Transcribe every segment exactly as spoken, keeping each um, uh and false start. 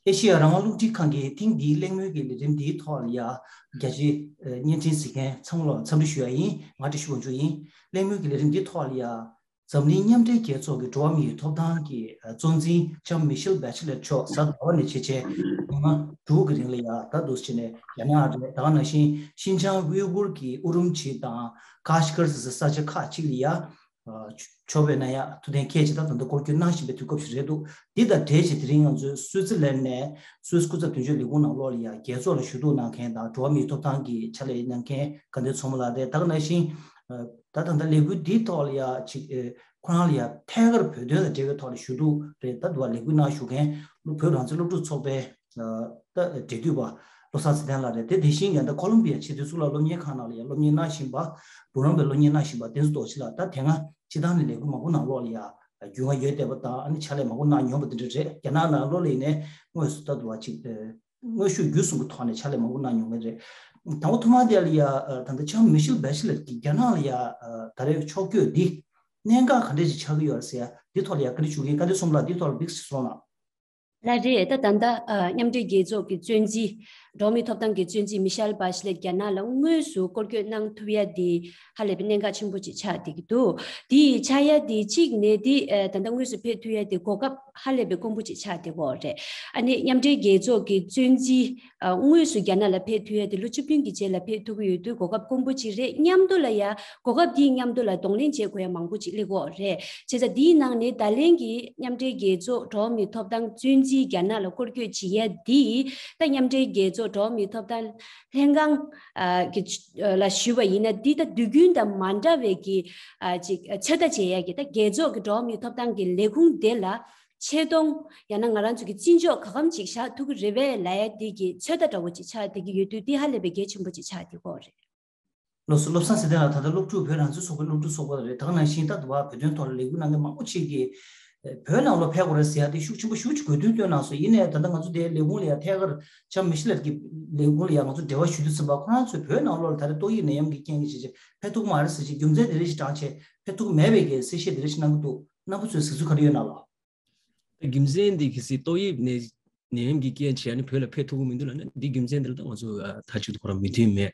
ཨེ་ཤེ་ཡ་རང་དབང་རླུང་འཕྲིན་ཁང་གིས་ཐེངས་འདིའི་གླེང་མོལ་གྱི་ལས་རིམ་འདིའི་ཐོག་ལ་ཡ་རྒྱ་ཆེའི་བརྙན་འཕྲིན་གཟིགས་མཁན་ཚང་མ་ལ་འཚམས་འདྲི་ཞུ་ཡ་ཡིན། ང་བཀྲ་ཤིས་དབང་ཕྱུག་ཡིན། གླེང་མོལ་གྱི་ལས་རིམ་འདིའི་ཐོག་ལ་ཡ་འཛམ་གླིང་མཉམ་འབྲེལ་རྒྱལ་ཚོགས་ཀྱི་འགྲོ་བ་མིའི་ཐོབ་ཐང་གི་གཙོ་འཛིན་ལྕམ་མི་ཤེལ་བྷེ་ཆི་ལེ་མཆོག་གཟའ་ཟླ་བ་ནས་བྱས་བྱས་ཉི་མ་དྲུག་གི་རིང་ལ་ཡ་ད་འདུག་སེ་བྱས་ནས་རྒྱ་ནག་རེད། ད་ག་ནང་བཞིན་ཤིན་ཅང་ཝུའི་གུར་གྱི་ཨུ་རུམ་ཆི་དང་ཀཱཤ་གར་ཟེར་ས་ཆ་ཁག་ཅིག་ལ་ཡ། ཨ་ཆོ་ཆོ་བའི་ན་ཡ་ཐུགས་གཏན་འཁེལ་ཆེ་ད་ད་ལྟ་སྐོར་སྐྱོད་གནང་བཞིན་པའི་དུས་སྐབས་ཤིག་རེད་འདུག་འདི་དང་འབྲེལ་བྱས་དེ་རིང་ང་ཚོས་སུའུ་ཙི་ལན་ནས་སུད་སི་སྐུ་ཚབ་དོན་གཅོད་ལས་ཁུངས་ནང་ལོགས་ལ་ཡ་རྒྱལ་ཚོགས་ལ་ཞུ་གཏུག་གནང་མཁན་དང་འགྲོ་བ་མིའི་ཐོབ་ཐང་གི་ཕྱག་ལས་གནང་མཁན་དགའ་ལྡན་མཚོ་མོ་ལགས་རེད། ད་ག་ནང་བཞིན་ད་ད་ལྟ་ལས་འགུལ་འདིའི་ཐོག་ལ་ཡ་ཅིག་ཁོ་རང་ལ་ཡ་ཐད་ཀར་བོད་དོན་དང་འབྲེལ་བའི་ཐོག་ལ་ཞུ་གཏུག་རེད། ད་འདུག་བ་ལས་འགུལ་གནང་བཞུགས་མཁན་བོད་རང་བཙན་སློབ་ཕྲུག་ཚོགས་པའི་ད་འབྲེལ་མཐུད་པ་བློ་བཟང་ཚེ་བརྟན་ལགས་རེད། དེ་དེ་བཞིན་ཡང་ད་ཁོ་ལོམ་བི་ཡ་ཆེས་མཐོའི་གཙུག་ལག་སློབ་གཉེར་ཁང་ནང་ལ་ཡང་སློབ་གཉེར་གནང་བཞིན་པ། འབུམ་རམས་པའི་སློབ་གཉེར་གནང་བཞིན་པ་བསྟན་འཛིན་རྡོ་རྗེ་ལགས་ད་དེ་སྔ་སྤྱི་བཏང་ནས་ལས་འགུལ་མང་པོ་ནང་ལོགས་ལ་ཡང་རྒྱུས་མངའ་ཡོད་བསྡད་པ་དང་ཨ་ནི་ཕྱག་ལས་མང་པོ་གནང་མྱོང་པ་དེ་འདྲ་རེད། རྒྱ་ནག་ནང་ལོགས་ལ་ཡིན་ནའི་དངོས་སུ་ད་དུ་བ་ཅིག་དངོས་ཤུགས་བརྒྱུད་གསུམ་གྱི་ཐོག་ནས་ཕྱག་ལས་མང་པོ་གནང་མྱོང་མཁན་རེད། དང་པོ་ཐོག་མ་དེ་ལ་ཡ་ད་ལྟ་ལྕམ་མི་ཤེལ་བྷེ་ཆི་ལེཊ་ཀྱིས་རྒྱ་ནག་ལ་ཡ་ད་རེས་ཕྱོགས་བསྐྱོད་འདི་གནད་འགག་ག་འདྲ་ཞིག་ཆགས་ཀྱི་ཡོད་རེད་ཟེར་ཡ་འདི་ཐོག་ལ་ཡ་བཀའ་འདྲི་ཞུ་གི་ཡིན། བཀའ་འདྲི་གསུམ་ལ་འདི་ཐོག་ལ་འབིགས་སུ་སོང་ལ། ལགས་རེད། ད་ད་ལྟ་ཨ་མཉམ་འབྲེལ་རྒྱལ་ཚོགས་ཀྱི་གཙོ་འཛིན་འགྲོ་བ་མིའི་ཐོབ་ཐང་གི་གཙོ་འཛིན་མི་ཤེལ་བྷ་ཤི་ལེད་རྒྱ་ནག་ལ་དངོས་སུ་སྐོར་སྐྱོད་གནང་ཐུབ་ཡ་དེ་ཧ་ལས་པའི་གནད་འགག་ཆེན་པོ་ཅིག་ཆགས་བསྡད་ཀྱི་འདུག་དེ་ཆགས་ཡ་དེ་གཅིག་ནས་དེ་ཨ་ད་ལྟ་དངོས་སུ་ཕེབས་ཐུབ་ཡ་དེ་གོ་སྐབས་ཧ་ལས་པའི་དཀོན་པོ་ཅིག་ཆགས་བསྡད་ཀྱི་ཡོད་རེད། ཨ་ནི་མཉམ་འབྲེལ་རྒྱལ་ཚོགས་ཀྱི་གཙོ་འཛིན་ཨ་དངོས་སུ་རྒྱ་ནག་ལ་ཕེབས་ཐུབ་ཡ་དེ་ལོ་བཅུ་བདུན་གྱི་རྗེས་ལ་ཕེབས་ཐུབ་ཀྱི་ཡོད་དུས་གོ་སྐབས་དཀོན་པོ་ཅིག་རེད། མཉམ་དུ་ལ་ཡ་གོ་སྐབས་དེའི་མཉམ་དུ་ལ་གདོང་ལེན་བྱེད་དགོས་ཡ་མང་པོ་ཅིག་སླེབས་ཀྱི་ཡོད་རེད། བྱས་ཙང་འདིའི་ནང་ནས་ད་ལན་གྱི་མཉམ་འབྲེལ་རྒྱལ་ཚོགས་འགྲོ་བ་མིའི་ཐོབ་ཐང་གཙོ་འཛིན་རྒྱ་ནག་ལ་སྐོར་སྐྱོད་བྱེད་ཡ་འདི་ད་མཉམ་འབྲེལ་རྒྱལ་ཚོགས་འགྲོ་བ་མིའི་ཐོབ་ཐང་ལྷན་ཁང་ཨ་གི་ལ་ཞུས་པ་ཡིན་ན་འདི་ད་དུས་རྒྱུན་དང་མ་འདྲ་བའི་གི་ཨ་ཅིག་ཚོད་ལྟ་བྱེད་ཡ་གི་ད་རྒྱལ་ཚོགས་ཀྱི་འགྲོ་བ་མིའི་ཐོབ་ཐང་གི་ལས་ཁུངས་དེ་ལ་ཆེ་མཐོང་ཡང་ན་ང་རང་ཚོ་གི་བརྩི་འཇོག་ག་གམ་ཅིག་བཞག་ཐུབ་ཀྱི་རེད་པས་ལབ་ཡ་འདི་གི་ཚོད་ལྟ་འདྲ་བོ་ཅིག་ཆགས་བསྡད་ཀྱི་ཡོད་དུས་འདི་ཧ་ལས་པའི་གལ་ཆེན་པོ་ཅིག་ཆགས་བསྡད་ཀྱི་ཡོད་རེད། ལགས་སོ། བློ་བཟང་ཚེ་བརྟན་ལགས་ད་ལྟ་སློབ་ཕྲུག་བོད་རང་བཙན་ཚོགས་པའི་སློབ་ཕྲུག་ཚོགས་པ་རེད། ད་ག་ནང་བཞིན་ད་དུ་བ་བོད་དོན་ཐོག་ལ་ལས་འགུལ་གནང་མཁན་མང་པོ་ཅིག་གིས་བོད་ནང་ལོགས་ཕེབས་དགོས་རེད་ཟེར་ཡ་དེ་ཤུགས་ཆེན་པོ་ཞེ་པོ་ཅིག་དགོས་འདུན་བཏོན་གནང་སོང་། ཡིན་ནའི་ད་ལྟ་ང་ཚོ་དེའི་ལས་ཁུངས་ལ་ཡ་ཐད་ཀར་ལྕམ་མི་ཤི་ལེཊ་ཀྱི་ལས་ཁུངས་ལ་ཡ་ང་ཚོ་འབྲེལ་བ་ཞུ་དུས་ཙམ་པ་ཁོ་རང་ཚོས་བོད་ནང་ལོགས་ལ་ད་རེས་ཏོག་དབྱིབས་ནད་ཡམས་ཀྱི་རྐྱེན་གྱིས་བྱས་བྱས་ཕེབས་ཐུབ་ཀྱི་མ་རེད་ཟེར་བྱས་རྒྱུ་མཚན་དེ་འདྲ་ཞིག་བགྲངས་བྱས་ཕེབས་ཐུབ་ཀྱི་མེད་པའི་གི་གསལ་བཤད་དེ་འདྲ་ཞིག་གནང་གི་འདུག་གནང་ཕུན་ཚོགས་གཟིགས་ཚུལ་ག་རེ་ཡོད་ན་ལགས། རྒྱུ་མཚན་འདི་གལ་སྲིད་ཏོག་དབྱིབས་ནད་ནད་ཡམས་ཀྱི་རྐྱེན་བྱས་ནས་བོད་ལ་ཕེབས་ཐུབ་ཀྱི་མི་འདུག་ལབ་ན་འདི་རྒྱུ་མཚན་འདི་ལ་ད་ང་ཚོ་ཨ་མཐའ་གཅིག་ཏུ་ཁོ་རང་མོས་མཐུན་མེད།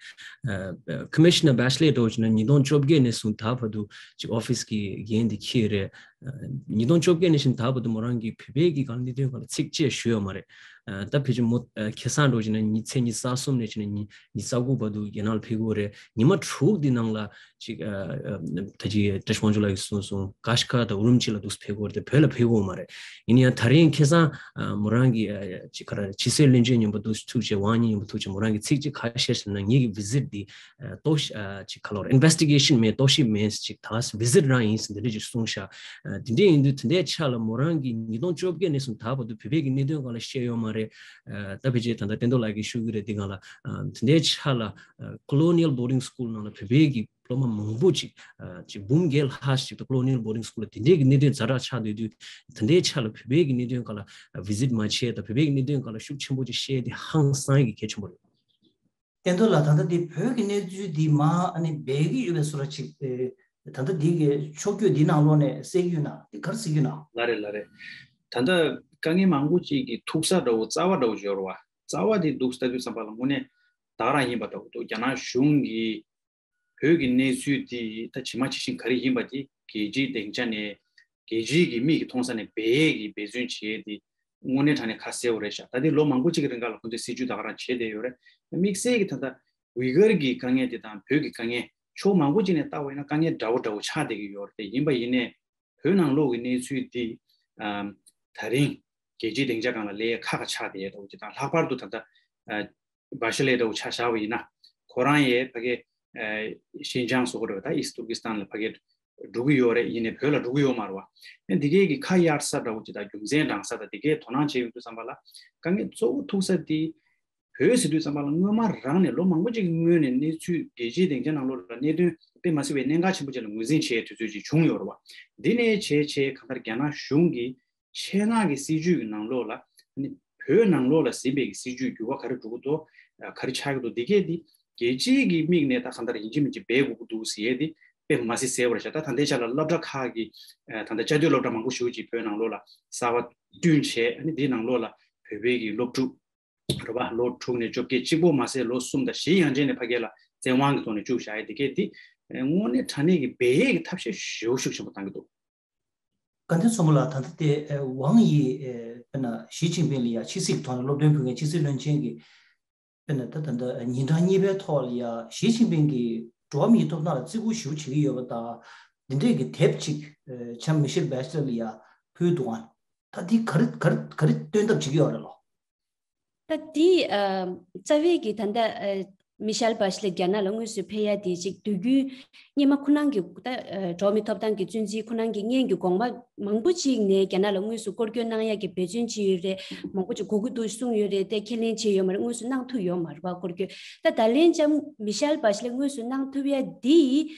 ཨ་ཁོ་མི་ཤི་ནར་བྷེ་ཤི་ལེཊ་འདྲ་བོ་བྱས་ན་ཉིས་སྟོང་བཅོ་བརྒྱད་ནས་བཟུང་ད་བར་དུ་ཅིག་ཨོ་ཕི་སི་གི་འགན་འདི་འཁྱེར་རེད། ཨ་ཉིས་སྟོང་བཅོ་བརྒྱད་ནས་བཟུང་ད་བར་དུ་མོ་རང་གིས་བོད་པའི་གི་གང་གནད་དོན་སྒང་ལ་ཚིག་གཅིག་ཞུས་ཡོད་མ་རེད། ཨ་ད་ཕལ་ཆེར་མོ་ཨ་ཁ་སང་འདྲ་བོ་བྱས་ན་ཉི་ཚེས་ཉི་ཤུ་རྩ་གསུམ་ནས་བྱས་ན་ཉི་ཉི་ཤུ་རྩ་དགུ་བར་དུ་རྒྱ་ནག་ལ་ཕེབས་ཀྱི་ཡོད་རེད། ཉི་མ་དྲུག་འདི་ནང་ལ་ཅིག་ཨ་ཨ་ད་ཅིག་བཀྲ་ཤིས་དབང་ཕྱུག་ལགས་ཀྱིས་གསུངས་སོང་། ཀ་ཤི་ཀ་དང་ཨུ་རུམ་ཆི་ལ་འདུག་སེ་ཕེབས་ཀྱི་ཡོད་རེད་དེ་བོད་ལ་ཕེབས་ཀྱི་ཡོད་མ་རེད། ཡིན་ན་ཡང་ད་རིང་ཁ་སང་ཨ་མོ་རང་གིས་ཨ་ཅིག་ག་རེ་ཕྱི་སྲིད་བློན་ཆེན་མཉམ་པོ་འདུག་སེ་ཐུག་བྱས་དབང་ཉིན་མཉམ་པོ་ཐུག་བྱས་མོ་རང་གིས་ཚིག་གཅིག་ག་རེ་བཤད་ཟེར་ན་ངེད་ཀྱི་བི་ཟིཊ་འདི་ཨ་རྟོག་ཞིབ་ཨ་ཅིག་ག་ལབ་རེད། ཨིན་ཝེ་སི་ཊི་གེ་ཤན་མེད། རྟོག་ཞིབ་མེད། ཅིག་ད་བི་ཟིཊ་རང་ཡིན་ཟེར་འདི་འདྲ་ཅིག་གསུངས་ཤག་ཨ་དེ་འདྲ་ཡིན་དུས་དེ་འདྲའི་ཆ་ལ་མོ་རང་གིས་ཉིས་སྟོང་བཅོ་བརྒྱད་ནས་བཟུང་ད་བར་དུ་བོད་པའི་གི་གནད་དོན་སྒང་ལ་བཤད་ཡོད་མ་རེད། ཨ་ད་ཕལ་ཆེར་ད་ལྟ་བསྟན་རྡོར་ལགས་ཀྱིས་ཞུ་གི་རེད། འདི་སྒང་ལ་ཨ་དེ་འདྲའི་ཆ་ལ་ཨ་ཁོ་ལོ་ནི་ཡལ་བོར་ཌིང་སི་ཀུལ་ནང་ལ་བོད་པའི་གི་སློབ་མ་མང་པོ་ཅིག་ཨ་ཅིག་འབུམ་བརྒྱད་ལྷག་ཅིག་ད་ཁོ་ལོ་ནི་ཡལ་བོར་ཌིང་སི་ཀུལ་ལ་དེ་འདྲའི་གི་གནད་དོན་ཛ་དྲག་ཆགས་སྡོད་དུས་དེ་འདྲའི་ཆ་ལ་བོད་པའི་གི་གནད་དོན་སྒང་ལ་ཨ་བི་ཟིཊ་མ་བྱས། ད་བོད་པའི་གི་གནད་དོན་སྒང་ལ་ཤུགས་ཆེན་པོ་ཅིག་བཤད་དེ་ཧང་སང་ཡ་གི་གལ་ཆེན་པོ་རེད། བསྟན་རྡོར་ལགས་ད་ལྟ་འདི་བོད་ཀྱི་གནས་ཚུལ་འདི་མར་ཨ་ནི་སྦས་ཀྱི་ཡོད་པའི་བཟོ་འདྲ་ཅིག་ཨེ་ད་ལྟ་འདི་གི་ཕྱོགས་བསྐྱོད་འདི་ནང་ལོགས་ནས་གསལ་གྱི་ཡོད་ན་འདི་ག་རེ་གསལ་གྱི་ཡོད་ན། ལགས་རེད་ལགས་རེད། ད་ལྟ་དཀའ་ངལ་མང་པོ་ཅིག་གི་ཐུག་ས་འདྲ་བོ་རྩ་བ་འདྲ་བོ་ཅིག་ཡོད་རེད་བ། རྩ་བ་དེ་འདུག་ལྟ་དུས་ཙམ་པ་ལ་དངོས་གནས་ད་ག་རང་ཡིན་པ་འདྲ་བོ་འདུག་རྒྱ་ནག་གཞུང་གིས་བོད་ཀྱི་གནས་ཚུལ་དེ་ད་ཇི་མ་ཇི་བཞིན་ག་རེ་ཡིན་པ་དེ་རྒྱལ་སྤྱིའི་སྡིངས་ཆ་ནས་རྒྱལ་སྤྱིའི་གི་མིག་གིས་མཐོང་ས་ནས་སྦས་ཀྱི་འབད་བརྩོན་བྱས་ཏེ་དངོས་གནས་དྲང་གནས་ཁ་གསལ་པོ་རེད་ཤག་ད་དེ་ལོ་མང་པོ་ཅིག་གི་རིང་ག་ལ་ཁོང་ཚོས་སྲིད་ཇུས་ད་ག་རང་བྱས་བསྡད་ཡོད་རེད། དམིགས་བསལ་གྱི་ད་ལྟ་ཝི་གར་གྱི་དཀའ་ངལ་དེ་དང་བོད་ཀྱི་དཀའ་ངལ་ཕྱོགས་མང་པོ་ཅིག་ནས་བལྟ་བ་ཡིན་ན་དཀའ་ངལ་འདྲ་བོ་འདྲ་བོ་ཆགས་བསྡད་ཀྱི་ཡོད་རེད། དེ་ཡིན་པ་ཡིན་ནའི་བོད་ནང་ལོགས་ཀྱི་གནས་ཚུལ་འདི་ཨམ་ད་རིང་རྒྱལ་སྤྱིའི་སྡིངས་ཆ་སྒང་ལ་ལས་ཁག་ཁག་ཆགས་བསྡད་ཡོད་འདྲ་བོ་ཅིག་དང་། ལྷག་པར་དུ་ད་ལྟ་ཨ་བྷ་ཤི་ལེ་འདྲ་བོ་ཆ་བཞག་པ་ཡིན་ན་ཁོ་རང་ཡས་ཕ་གི་ཨ་ཤིན་ཅང་སོགས་རེད་བ། ད་ཨིསི་ཊུར་ཀི་སི་ཐན་ལ་ཕ་གི་འགྲོ་གི་ཡོད་རེད། ཡིན་ནའི་བོད་ལ་འགྲོ་གི་ཡོད་མ་རེད་བ། ཨ་འདི་གས་ཀྱི་ཁ་གཡར་ས་འདྲ་བོ་ཅིག་དང་རྒྱུ་མཚན་དྲངས་ས་དང་འདི་གས་དོ་སྣང་བྱས་ཡོང་དུས་ཙམ་པ་ལ་དཀའ་ངལ་གཙོ་བོ་ཐུག་ས་དེ་བོད་ཟེར་དུས་ཙམ་པ་ལ་སྔོན་མ་རང་ནས་ལོ་མང་པོ་ཅིག་གི་སྔོན་ནས་གནས་ཚུལ་རྒྱལ་སྤྱིའི་སྡིངས་ཆ་ནང་ལོགས་ལ་གནད་དོན་དཔེ་མ་སྲིད་པའི་གནད་འགག་ཆེན་པོ་ཅིག་ལ་ངོས་འཛིན་བྱས་དུས་ཚོད་ཅིག་བྱུང་ཡོད་རེད་བ། འདི་ནས་བྱས་བྱས་གང་ལྟར་རྒྱ་ནག་གཞུང་གིས་ཆེད་མངགས་ཀྱི་སྲིད་ཇུས་ཀྱི་ནང་ལོགས་ལ་ནི་བོད་ནང་ལོགས་ལ་ཟིན་པའི་གི་སྲིད་ཇུས་འགྱུར་བ་ག་རེ་འགྲོ་གི་འདུག་ག་རེ་ཆགས་ཀྱི་འདུག་འདི་གས་འདི་རྒྱལ་སྤྱིའི་གི་མིག་ནས་ད་གང་ལྟར་ཡིན་གཅིག་མིན་གཅིག་འབད་དགོས་ཀྱི་འདུག་ཟེར་ཡས་འདི་དཔེ་མ་སྲིད་གསལ་པོ་རེད་ཤག་ད་ད་ལྟའི་ཆ་ལ་སློབ་གྲྭ་ཁག་གི་ད་ལྟ་བཅའ་སྡོད་སློབ་གྲྭ་མང་པོ་ཞེ་པོ་ཅིག་བོད་ནང་ལོགས་ལ་གསར་པ་བསྐྲུན་བྱས། ཨ་ནི་འདིའི་ནང་ལོགས་ལ་ བོད་པའི་གི་སློབ་ཕྲུག་རེད་པ། ལོ་དྲུག་ནས་བཅོ་བརྒྱད། གཅིག་པོ་མ་ཟད་ལོ་གསུམ་དང་བཞི་ཡན་ཆད་ནས་ཕ་གི་ལ་བཙན་དབང་གི་ཐོག་ནས་བཅུག་བཞག་ཡ་དེ་གས་དེ་དངོས་གནས་དྲང་གནས་ཀྱི་སྦས་ཡས་ཀྱི་ཐབས་ཤེས་ཞེ་པོ་ཤུགས་ཆེན་པོ་བཏང་གི་འདུག། སྐལ་ལྡན་མཚོ་མོ་ལགས། ད་ལྟ་དེ་ཝང་ཡི་དཔེར་ན་ཞི་ཅིན་ཕིང་ལ་ཡ་ཕྱི་སྲིད་ཀྱི་ཐོག་ནས་སློབ་སྟོན་ཕུལ་མཁན་ཕྱི་སྲིད་བློན་ཆེན་གྱི་དཔེར་ན་ད་ད་ལྟ་ཉིན་གྲངས་གཉིས་པའི་ཐོག་ལ་ཡ་ཞི་ཅིན་ཕིང་གིས་འགྲོ་བ་མིའི་ཐོབ་ཐང་ལ་བརྩི་བཀུར་ཞེ་པོ་བྱེད་ཀྱི་ཡོད་པ་དང་། འདི་འདྲས་ཀྱི་དེབ་ཅིག་ཨ་ལྕམ་མི་ཤེལ་བྷེ་ཆི་ལེ་ལ་ཡ་ཕུལ་འདུག་ཨང་། ད་འདི་ག་རེ་ག་རེ་ག་རེ་སྟོན་ཐབས་བྱེད་ཀྱི་ཡོད་རེད་ལོ། ད་འདི་ཨ་རྩ་བའི་གི་ད་ལྟ་ཨ་མི་ཤེལ་བྷེ་ཆི་ལེ་རྒྱ་ནག་ལ་དངོས་སུ་ཕེབས་ཡ་དེ་ཅིག་དུས་རྒྱུན་སྔོན་མ་ཁོ་རང་གི་ད་ཨ་འགྲོ་བ་མིའི་ཐོབ་ཐང་གི་བཙོན་འཛིན་ཁོ་རང་གི་སྔོན་གྱི་གོང་མ་མང་པོ་ཅིག་ནས་རྒྱ་ནག་ལ་དངོས་སུ་སྐོར་སྐྱོད་གནང་ཡ་གི་འབད་བརྩོན་བྱས་ཡོད་རེད། མང་པོ་ཅིག་དགོས་ཀྱི་འདུག་གསུངས་ཡོད་རེད་དེ། ཁས་ལེན་བྱས་ཡོད་མ་རེད། དངོས་སུ་གནང་ཐུབ་ཡོད་མ་རེད་པ། སྐོར་སྐྱོད། ད་ད་ལན་ལྕམ་མི་ཤེལ་བྷེ་ཆི་ལེ་དངོས་སུ་གནང་ཐུབ་ཡ་འདི་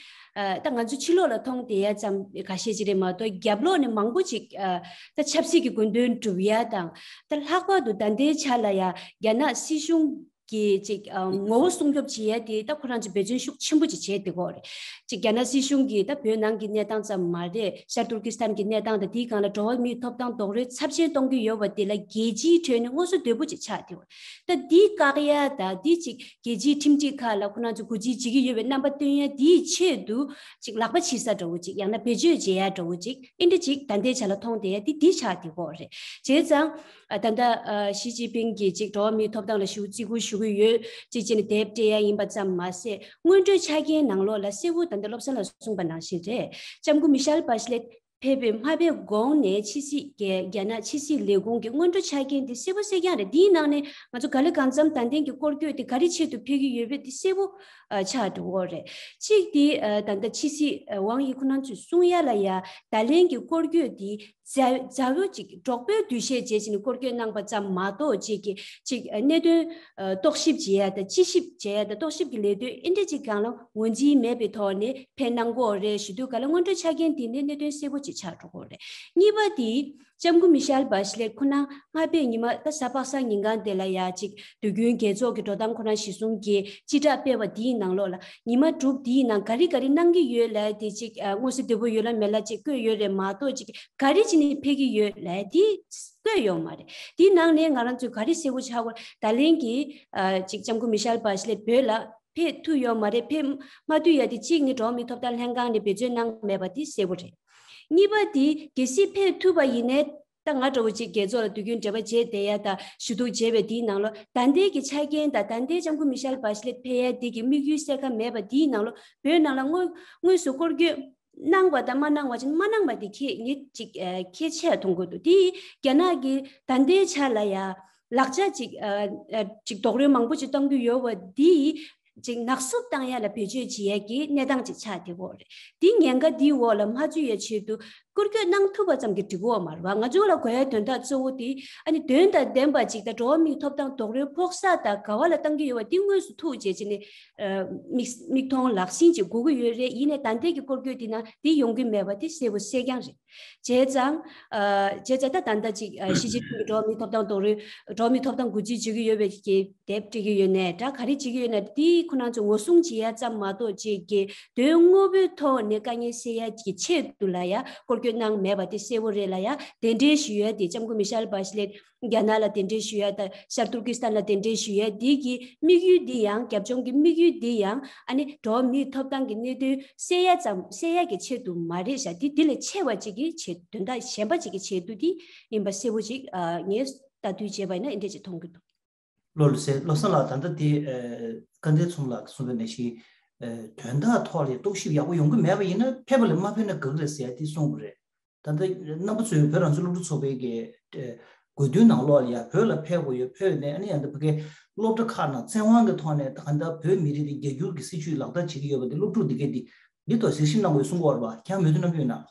ཨ་ད་ང་ཚོ་ཕྱི་ལོགས་ལ་མཐོང་བསྡད་ཡ་ཙམ་ཁ་ཤས་ཅིག་རེད་མ་གཏོགས། རྒྱབ་ལོགས་ནས་མང་པོ་ཅིག་ཨ་ད་ཆབ་སྲིད་ཀྱི་དགོས་འདུན་སྒྲུབ་ཡ་དང་། ད་ལྷག་པར་དུ་ད་ལྟའི་ཆ་ལ་ཡ་རྒྱ་ནག་སྲིད་གཞུང་གི་ཅིག་ཨ་ངོ་བོ་སྲུང་སྐྱོབ་བྱེད་ཡ་དེ་ད་ཁོ་རང་ཚོས་འབད་བརྩོན་ཤུགས་ཆེན་པོ་ཅིག་བྱས་བསྡད་ཀྱི་ཡོད་རེད། ཅིག་རྒྱ་ནག་སྲིད་གཞུང་གིས་ད་བོད་ནང་གི་གནས་སྟངས་ཙམ་མ་རེད། ཤར་ཏུར་ཀི་སི་ཐན་གྱི་གནས་སྟངས་དང་དེའི་སྒང་ལ་འགྲོ་བ་མིའི་ཐོབ་ཐང་རྡོག་རོལ་ཚབས་ཆེན་གཏོང་གི་ཡོད་པ་དེ་ལ་རྒྱལ་སྤྱིའི་ཁྲོད་ནས་དངོས་སུ་འདོད་པོ་ཅིག་ཆགས་བསྡད་ཡོད་རེད། ད་འདི་བཀག་ཡ་ད་འདི་ཅིག་རྒྱལ་སྤྱིའི་ཁྲིམས་སྒྲིག་ཁག་ལ་ཁོ་རང་ཚོ་གུས་བརྩི་བྱེད་ཀྱི་ཡོད་པའི་རྣམ་པ་སྟོན་ཡ་དེའི་ཆེད་དུ་ཅིག་ལག་པ་འཆིལ་ས་འདྲ་བོ་ཅིག། ཡང་ན་བེད་སྤྱོད་བྱེད་ཡ་འདྲ་བོ་ཅིག། ཨེ་འདྲ་ཅིག་ད་ལྟའི་ཆ་ལ་མཐོང་བསྡད་ཡ་དེ་འདི་ཆགས་བསྡད་ཡོད་རེད། བྱས་ཙང་ཨ་ད་ལྟ་ཨ་ཞི་ཅིན་ཕིང་གིས་ཅིག་འགྲོ་བ་མིའི་ཐོབ་ཐང་ལ་ཞེ་པོ་བརྩི་བཀུར་ཞུ་གི་ཡོད་ཅིག་བྱས་ནས་དེབ་སྤྲད་ཡ་ཡིན་པ་ཙམ་མ་ཟད། སྔོན་འགྲོའི་ཆ་རྐྱེན་ནང་ལོགས་ལ་གསལ་པོ་ད་ལྟ་བློ་བཟང་ལགས་གསུངས་པ་ནང་བཞིན་རེད། ལྕམ་སྐུ་མི་ཤེལ་བྷེ་ཆི་ལེ་ཕེབས་པའི་མ་ཕེབས་གོང་ནས་ཕྱི་སྲིད་ཀྱི་རྒྱ་ནག་ཕྱི་སྲིད་ལས་ཁུངས་ཀྱི་སྔོན་འགྲོ་ཆ་རྐྱེན་དེ་གསལ་པོ་གསལ་རྐྱང་རེད། དེའི་ནང་ནས་ང་ཚོ་ག་ལེ་གང་འཚམ་ད་ལྟའི་གི་སྐོར་སྐྱོད་དེ་ག་རེ་ཆེད་དུ་ཕེབས་ཀྱི་ཡོད་པ་དེ་གསལ་པོ་ཨ་ཆགས་འགྲོ་གི་རེད། གཅིག་དེ་ཨ་ད་ལྟ་ཕྱི་སྲིད་ཨ་ཝང་ཡི་ཁོ་རང་ཚོས་གསུང་ཡ་ལ་ཡ་ད་ལན་གྱི་སྐོར་སྐྱོད་དེ་མཛའ་མཛའ་བོ་གཅིག་གྲོགས་པོའི་འདུ་ཤེས་བྱས་བྱས་ནས་སྐོར་སྐྱོད་གནང་པ་ཙམ་མ་གཏོགས། གཅིག་གི་གཅིག་ཨ་གནད་དོན་ཨ་རྟོག་ཞིབ་བྱེད་ཡ་དང་དཔྱད་ཞིབ་བྱེད་ཡ་དང་རྟོག་ཞིབ་ཀྱི་ལས་དོན་ཨེ་འདྲ་གཅིག་སྒང་ལ་ངོས་འཛིན་མེད་པའི་ཐོག་ནས་ཕེབས་གནང་གི་ཡོད་རེད། ཞུ་དུས་ག་ལེ་སྔོན་འགྲོའི་ཆ་རྐྱེན་དེ་ནས་གནད་དོན་གསལ་པོ་གཅིག་ཆགས་འགྲོ་གི་ཡོད་རེད། གཉིས་པ་དེ། ལྕམ་སྐུ་མི་ཤེལ་བྷ་ཤི་ལེ་ཁོ་ན་སྔ་ཕྱི་ཉི་མ་ད་གཟའ་པ་སངས་ཉིན་གང་དེ་ལ་ཡ་གཅིག་དུས་རྒྱུན་རྒྱལ་ཚོགས་ཀྱི་འགྲོ་སྟངས་ཁོ་རང་གཞི་བཟུང་གིས་སྤྱི་བསྒྲགས་སྤེལ་བ་དེའི་ནང་ལོགས་ལ་ཉི་མ་དྲུག་དེའི་ནང་ག་རེ་ག་རེ་གནང་གི་ཡོད་ལབ་དེ་གཅིག་ཨ་དངོས་སུ་བདེ་པོ་ཡོད་ལ་མེད་ལ་གཅིག་བཀོད་ཡོད་རེད་མ་གཏོགས། གཅིག་ག་རེ་བྱས་ནས་ཕེབས་ཀྱི་ཡོད་ལབ་དེ་བཀོད་ཡོད་མ་རེད། དེའི་ནང་ནས་ང་རང་ཚོས་ག་རེ་གསལ་པོ་ཆགས་ཀྱི་ཡོད། ད་ལན་གྱི་ཨ་གཅིག་ལྕམ་སྐུ་མི་ཤེལ་བྷ་ཤི་ལེ་བོད་ལ་ཕེབས་ཐུབ་ཡོད་མ་རེད། ཕེབས་མ་ཐུབ་ཡ་དེ་གཅིག་ནི་འགྲོ་བ་མིའི་ཐོབ་ཐང་ལྷན་ཁང་ནས་འབད་བརྩོན་གནང་མེད་པ་དེ་གསལ་པོ་རེད། གཉིས་པ་དེ་གལ་སྲིད་ཕེབས་ཐུབ་པ་ཡིན་ནའི་ད་ང་འདྲ་བོ་ཅིག་རྒྱལ་ཚོགས་ལ་དུས་རྒྱུན་འབྲེལ་བ་བྱས་བསྡད་ཡ་དང་ཞུ་གཏུག་བྱས་པའི་དེའི་ནང་ལོགས་ད་ལྟའི་གི་ཆ་རྐྱེན་དང་ད་ལྟའི་ལྕམ་སྐུ་མི་ཤེལ་བྷ་ཤི་ལེ་ཕེབས་ཡ་དེ་གི་དམིགས་ཡུལ་གསལ་ཁ་མེད་པ་དེའི་ནང་ལོགས་བོད་ནང་ལ་དངོས་དངོས་སུ་སྐོར་སྐྱོད་གནང་བ་དང་མ་གནང་བ་ཅིག་མ་གནང་བ་དེ་ཁྱད་ངས་ཅིག་ཨ་ཁྱད་ཆེ་མཐོང་གི་འདུག། དེ་རྒྱ་ནག་གི་ད་ལྟའི་ཆ་ལ་ཡ་ལག་ཆ་ཅིག་ཨ་ཨ་ཅིག་རྡོག་རོལ་མང་པོ་ཅིག་གཏོང་གི་ཡོད་པ་འདི་ཅིག་ནག་བསུབ་བཏང་ཡ་ལ་བེད་སྤྱོད་བྱེད་ཡ་གི་གནས་སྟངས་ཅིག་ཆགས་བསྡད་ཡོད་རེད། འདི་ཉེན་ཁ་འདིའི་འོག་ལ་མ་ཚུད་ཡ་ཆེད་དུ་སྐོར་སྐྱོད་གནང་ཐུབ་པ་ཙམ་གྱིས་འགྲིག་གི་ཡོད་མ་རེད་པ། ང་ཚོ་ལ་དགོས་ཡ་དོན་དག་གཙོ་བོ་དེ་ཨ་ནི་དོན་དང་ལྡན་པ་ཅིག་དང་འགྲོ་བ་མིའི་ཐོབ་ཐང་རྡོག་རོལ་ཕོག་ས་དང་ག་བ་ལ་བཏང་གི་ཡོད་པ་འདི་དངོས་སུ་ཐུག་བྱས་བྱས་ནས་ཨ་མིག་མིག་མཐོང་ལག་ཟིན་ཅིག་དགོས་ཀྱི་ཡོད་རེད། ཡིན་ནའི་ད་ལྟའི་གི་སྐོར་སྐྱོད་འདི་ནང་འདི་ཡོང་གི་མེད་པ་དེ་གསལ་པོ་གསལ་རྐྱང་རེད། བྱས་ཙང་། ཨ་བྱས་ཙང་ད་ད་ལྟ་ཅིག་ཨ་ཞི་ཅིན་ཕིང་གི་འགྲོ་བ་མིའི་ཐོབ་ཐང་རྡོག་རོལ་འགྲོ་བ་མིའི་ཐོབ་ཐང་གུས་བརྩི་བྱེད་ཀྱི་ཡོད་པའི་གི་དེབ་སྤྲད་ཀྱི་ཡོད་ནའི་འདྲ། ག་རེ་བྱེད་ཀྱི་ཡོད་ནའི་དེ་ཁོ་རང་ཚོ་ངོ་སྲུང་བྱེད་ཡ་ཙམ་མ་གཏོགས་ཅིག་གི་དོན་དངོས་པོའི་ཐོག་ནས་དཀའ་ངལ་སེལ་ཡ་གི་ཆེད་དུ་ལ་ཡ་སྐོར་སྐྱོད་གནང་མེད་པ་དེ་གསལ་པོ་རེད་ལ། ཡ་གདན་འདྲེན་ཞུ་ཡ་དེ་ལྕམ་སྐུ་མི་ཤེལ་བྷ་ཤི་ལེ་རྒྱ་ནག་ལ་གདན་འདྲེན་ཞུ་ཡ་དང་ཤར་ཏུར་ཀི་སི་ཐན་ལ་གདན་འདྲེན་ཞུ་ཡ་འདི་གི་དམིགས་ཡུལ་འདི་ཡང་རྒྱབ་ལྗོངས་ཀྱི་དམིགས་ཡུལ་འདི་ཡང་ཨ་ནི་འགྲོ་བ་མིའི་ཐོབ་ཐང་གི་གནད་དོན་སེལ་ཡ་ཙམ་སེལ་ཡ་གི་ཆེད་དུ་མ་རེད་ཤག། འདི་འདི་ལས་ཆེ་བ་ཅིག་གི་ཆེད་དོན་དག་གཞན་པ་ཅིག་གི་ཆེད་དུ་འདི་ཡིན་པ་གསལ་པོ་ཅིག་ཨ་ངས་ལྟ་དུས་བྱས་པ་ཡིན་ན་འདི་འདྲ་ཅིག་མཐོང་གི་འདུག། བློ་ལ་ཟེར་བློ་བཟང་ལགས། ད་ལྟ་དེ་ཨ་སྐལ་ལྡན་མཚོ་མོ་ལགས་གསུངས་པའི་ནང་བཞིན་ཨ་དོན་དག་ཐོག་ལ་རྟོག་ཞིབ་ཡག་པོ་ཡོང་གི་མེད་པ་ཡིན་ན་ཕེབས་པ་ལས་མ་ཕེབས་ན་དགའ་གི་རེད་ཟེར་ཡ་དེ་གསུངས་པ་རེད། ད་ལྟ་རྣམ་པ་ཚོས་བོད་རང་བཙན་སློབ་ཕྲུག་ཚོགས་པའི་གི་ཨ་དགོས་འདུན་ནང་ལོགས་ལ་ཡ་བོད་ལ་ཕེབས་དགོས་ཡོད། ཕེབས་ནས་ཨ་ནི་ཡང་ད་ཕ་གི་སློབ་གྲྭ་ཁག་ནང་བཙན་དབང་གི་ཐོག་ནས་ད་གང་ལྟར་བོད་མི་རིགས་དེ་རྒྱ་སྒྱུར་གྱི་སྲིད་བྱུས་ལག་བསྟར་བྱེད་ཀྱི་ཡོད་པ་དེ་སློབ་ཕྲུག་འདི་གས་འདི་འདི་ཐོག་གཟིགས་ཞིབ་གནང་དགོས་གསུང་གི་ཡོད་རེད་པ། ཁྱེད་རང་མོས་མཐུན་གནང་གི་ཡོད་ན།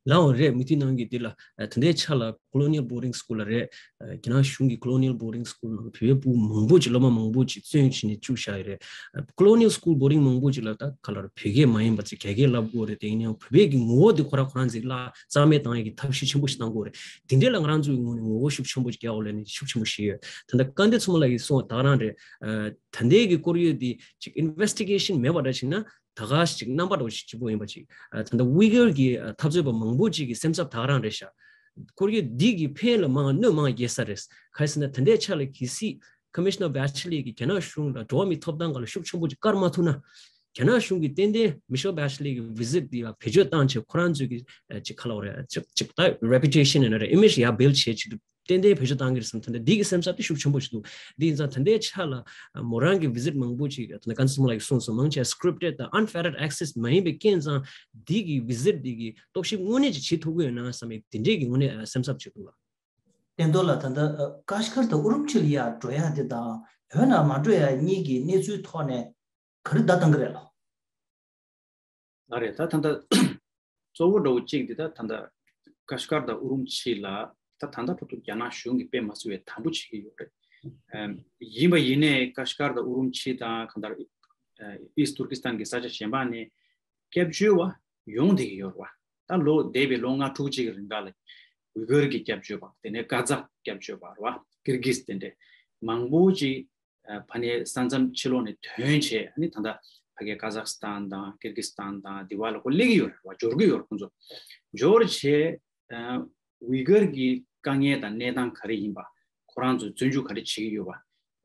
ལའོ་རེད། མུ་མཐུད་གནང་གི། འདི་ལ་ཨ་ད་ལྟའི་ཆ་ལ་Colonial Boarding School ལ་རེད། ཨ་རྒྱ་ནག་གཞུང་གི་Colonial Boarding School ནང་བོད་པའི་ཕྲུ་གུ་མང་པོ་ཅིག་སློབ་མ་མང་པོ་ཅིག་བཙོན་བྱས་ནས་བཅུག་བཞག་ཡོད་རེད། ཨ་Colonial School Boarding མང་པོ་ཅིག་ལ་ད་ག་ལ་རེད། བོད་སྐད་མ་ཡིན་པ་ཅིག་རྒྱ་སྐད་བསླབ་དགོས་རེད། དེ་ཡིན་ནའང་བོད་པའི་གི་ངོ་བོ་འདི་ཁོ་རང་ཁོ་རང་ཚོས་བརླག་རྩ་མེད་བཏང་ཡས་ཀྱི་ཐབས་ཤེས་ཆེན་པོ་ཞིག་གནང་དགོས་རེད། དེ་འདྲས་ལ་ང་རང་ཚོའི་ངོས་ནས་ངོ་རྒོལ་ཤུགས་ཆེན་པོ་ཅིག་རྒྱག་དགོས་ལབ་ནས་ཤུགས་ཆེན་པོ་བཤད་ཡོད། ད་ལྟ་སྐལ་ལྡན་མཚོ་མོ་ལགས་ཀྱིས་གསུངས་པ་དེ་ག་རང་རེད། ཨ་ད་ལྟའི་གི་སྐོར་ཡོད་འདི་ཅིག་Investigation མེད་པ་འདྲ་བྱས་ན། ད་ག་ཞིག་རྣམ་པ་འདྲ་བོ་ཞིག་གཅིག་པོ་ཡིན་པ་ཅིག། ཨ་ད་ལྟ་ཝི་གར་གྱི་ཨ་འཐབ་རྩོད་པ་མང་པོ་ཅིག་གི་སེམས་འཚབ་ད་ག་རང་རེད་ཤག། སྐོར་སྐྱོད་འདི་གི་ཕན་ལ་མང་གནོད་མང་རྒྱས་ས་རེད། ག་རེ་ཟེར་ན་ད་ལྟའི་ཆ་ལ་གལ་སྲིད་Commissioner Bachelet་གིས་རྒྱ་ནག་གཞུང་ལ་འགྲོ་བ་མིའི་ཐོབ་ཐང་སྒང་ལ་ཤུགས་ཆེན་པོ་ཅིག་བཀར་མ་ཐུབ་ན། རྒྱ་ནག་གཞུང་གིས་ཏན་ཏན་Michelle Bachelet་གི་visit་འདི་ལ་བེད་སྤྱོད་བཏང་བྱས་ཁོ་རང་ཚོའི་གི་ཅིག་ག་ལབ་དགོས་རེད། ཅིག་ཅིག་ད་reputation་ཡིན་ན་རེད། image་ཡར་build་བྱེད་ཅིག་ཏན་ཏན་བེད་སྤྱོད་བཏང་གི་རེད་བསམ། ད་ལྟ་འདི་གི་སེམས་འཚབ་དེ་ཤུགས་ཆེན་པོ་ཞིག་འདུག། འདི་ཡིན་ཙང་ད་ལྟའི་ཆ་ལ་མོ་རང་གི་visit་མང་པོ་ཅིག་ད་ལྟ་ཀན་སི་མོ་ལགས་ཀྱིས་གསུངས་སོང་། མང་ཆེ་scripted་དང་unfettered access་མ་ཡིན་པའི་རྐྱེན་ཙང་འདི་གི་visit་འདི་གི་རྟོག་ཞིབ་དངོས་གནས་ཅིག་བྱེད་ཐུབ་ཀྱི་ཡོད་ན་བསམ་ཡས་དེ་འདྲས་ཀྱི་དངོས་གནས་སེམས་འཚབ་བྱེད་འདུག་ལ། བསྟན་རྡོར་ལགས། ད་ལྟ་ཀ་ཤི་ཀར་དང་ཨུ་རུམ་ཆི་ལ་ཡར་འགྲོ་ཡ་དེ་དང་བོད་ནང་མ་འགྲོ་ཡ་གཉིས་ཀྱི་གནས་ཚུལ་ཐོག་ནས་ག་རེ་བརྡ་བཏང་གི་རེད་ལགས། ལགས་རེད། ད་ད་ལྟ་གཙོ་བོ་འདྲ་བོ་གཅིག་འདི་ད་ད་ལྟ་ཀ་ཤི་ཀར་དང་ཨུ་རུམ་ཆི་ལ་ད་ད་ལྟ་ཐོག་ཏུ་རྒྱ་ནག་གཞུང་གིས་དཔེ་མ་སྲིད་པའི་དམ་པོ་བྱེད་ཀྱི་ཡོད་རེད། ཨམ། ཡིན་པ་ཡིན་ནའི་ཀ་ཤི་ཀར་དང་ཨུ་རུམ་ཆི་དང་གང་ལྟར་ཨ་ཨིསྟ་ཏུར་ཀི་སི་ཐན་གྱི་ས་ཆ་གཞན་པ་ནས་སྐྱབས་བཅོལ་བ་ཡོང་བསྡད་ཀྱི་ཡོད་རེད་བ། ད་ལོ་འདས་པའི་ལོ་ལྔ་དྲུག་ཅིག་གི་རིང་ག་ལ་ཝི་གར་གྱི་སྐྱབས་བཅོལ་བ། དེ་ནས་ཀ་ཛག་སྐྱབས་བཅོལ་བ་རེད་བ། ཀིར་གིས་དེ་འདྲས་མང་པོ་ཅིག་ཨ་ཕ་ནས་ས་མཚམས་ཕྱི་ལོགས་ནས་ཐོན་བྱས། ཨ་ནི་ད་ལྟ་ཕ་གིའི་ཀ་ཛག་སི་ཐན་དང་ཀིར་གིས་སི་ཐན་དང་དེ་བ་ལ་ཁོ་སླེབས་ཀྱི་ཡོད་རེད་བ། འབྱོར་གྱི་ཡོད་རེད་ཁོང་ཚོ། འབྱོར་བྱས་ཨ་ཝི་གར་གྱི་དཀའ་ངལ་དང་གནས་སྟངས་ག་རེ་ཡིན་པ། ཁོ་རང་ཚོས་བཙོན་འཇུག་ག་རེ་བྱེད་ཀྱི་ཡོད་པ།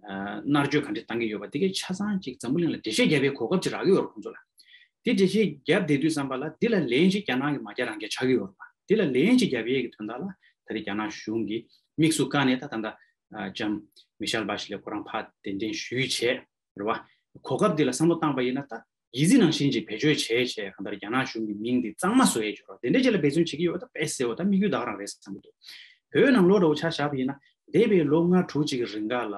ཨ་མནར་གཅོད་ག་འདྲས་བཏང་གི་ཡོད་པ། དེ་གའི་ཆ་ཚང་ཅིག་འཛམ་བུ་གླིང་ལ་འགྲེལ་བཤད་རྒྱབ་པའི་གོ་སྐབས་ཅིག་རག་གི་ཡོད་རེད་ཁོང་ཚོ་ལ། དེ་འགྲེལ་བཤད་རྒྱབ་བསྡད་དུས་ཙམ་པ་ལ་འདི་ལ་ལན་ཅིག་རྒྱ་ནག་གིས་མ་རྒྱག་རང་རྒྱག་ཆགས་ཀྱི་ཡོད་རེད་པ། འདི་ལ་ལན་ཅིག་རྒྱབ་ཡས་ཀྱི་དོན་དག་ལ་ད་རེས་རྒྱ་ནག་གཞུང་གིས་དམིགས་སུ་བཀར་ནས་ད་ད་ལྟ་ཨ་ལྕམ་མི་ཤེལ་བྷ་ཤི་ལེ་ཁོ་རང་ཕར་གདན་འདྲེན་ཞུས་བྱས་རེད་བ། གོ་སྐབས་འདི་ལ་བསམ་བློ་བཏང་པ་ཡིན་ན་ད་ཡིད་ཆེས་ནང་བཞིན་ཅིག་བེད་སྤྱོད་བྱས་བྱས་གང་ལྟར་རྒྱ་ནག་གཞུང་གི་མིང་འདི་གཙང་མ་བཟོ་ཡས་སྦྱོར་བ་དེ་འདྲ་ཅིག་ལ་འབད་བརྩོན་བྱེད་ཀྱི་ཡོད་པ་ད་དཔེ་གསལ་བོ་ད་དམིགས་ཡུལ་ད་ག་རང་རེད་བསམ་གྱི་འདུག། བོད་ནང་ལོགས་འདྲ་བོ་ཆ་བཞག་པ་ཡིན་ན་འདས་པའི་ལོ་ལྔ་དྲུག་ཅིག་གི་རིང་ག་ལ་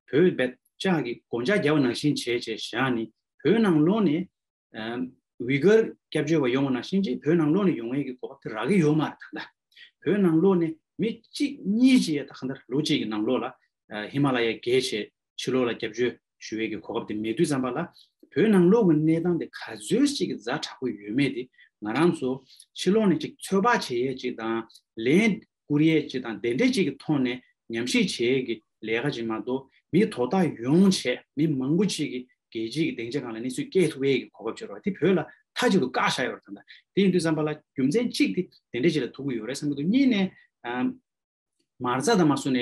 བོད་བེད་ལྕག་གི་སྒོ་ལྕགས་བརྒྱབ་པ་ནང་བཞིན་བྱས་བྱས་བཞག་ནས་བོད་ནང་ལོགས་ནས་ཨམ། ཝི་གར་སྐྱབས་བཅོལ་བ་ཡོང་བ་ནང་བཞིན་ཅིག་བོད་ནང་ལོགས་ནས་ཡོང་ཡས་ཀྱི་གོ་སྐབས་དེ་རག་གི་ཡོད་མ་རེད་ད་ལྟ། བོད་ནང་ལོགས་ནས་མི་གཅིག་གཉིས་ཅིག་ད་ག་འདྲ་ལོ་གཅིག་གི་ནང་ལོགས་ལ་ཨ་ཧི་མ་ལ་ཡ་བརྒལ་བྱས་ཕྱི་ལོགས་ལ་སྐྱབས་བཅོལ་ཞུ་ཡས་ཀྱི་གོ་སྐབས་དེ་མེད་དུས་ཙམ་པ་ལ་བོད་ནང་ལོགས་ཀྱི་གནས་སྟངས་དེ་ག་ཚོད་ཅིག་གི་ཛ་དྲག་པོ་ཡོད་མེད་དེ་ང་རང་ཚོ་ཕྱི་ལོགས་ནས་ཅིག་ཚོད་དཔག་བྱེད་ཡས་ཅིག་དང་ལན་བསྐུར་ཡས་ཅིག་དང་དེ་འདྲས་ཅིག་གི་ཐོག་ནས་ཉམས་ཞིབ་བྱེད་ཡས་ཀྱི་ལས་ཀ་ཅིག་མ་གཏོགས་མི་དོ་བདག་ཡོང་བྱས་མི་མང་པོ་ཅིག་གིས་རྒྱལ་སྤྱིའི་གི་སྡིངས་ཆ་སྒང་ལ་གནས་ཚུལ་སྐྱེལ་ཐུབ་ཡས་ཀྱི་གོ་སྐབས་བྱེད་རོགས། དེ་བོད་ལ་མཐའ་གཅིག་ཏུ་བཀག་བཞག་ཡོད་རེད་ད་ལྟ། དེ་ཡིན་དུས་ཙམ་པ་ལ་རྒྱུ་མཚན་གཅིག་དེ་དེ་འདྲས་ཅིག་ལ་ཐུག་གི་ཡོད་རེད་བསམ་གྱི་འདུག། གཉིས་ནས་ཨམ། མ་རྩ་དང་མ་སུ་ནས་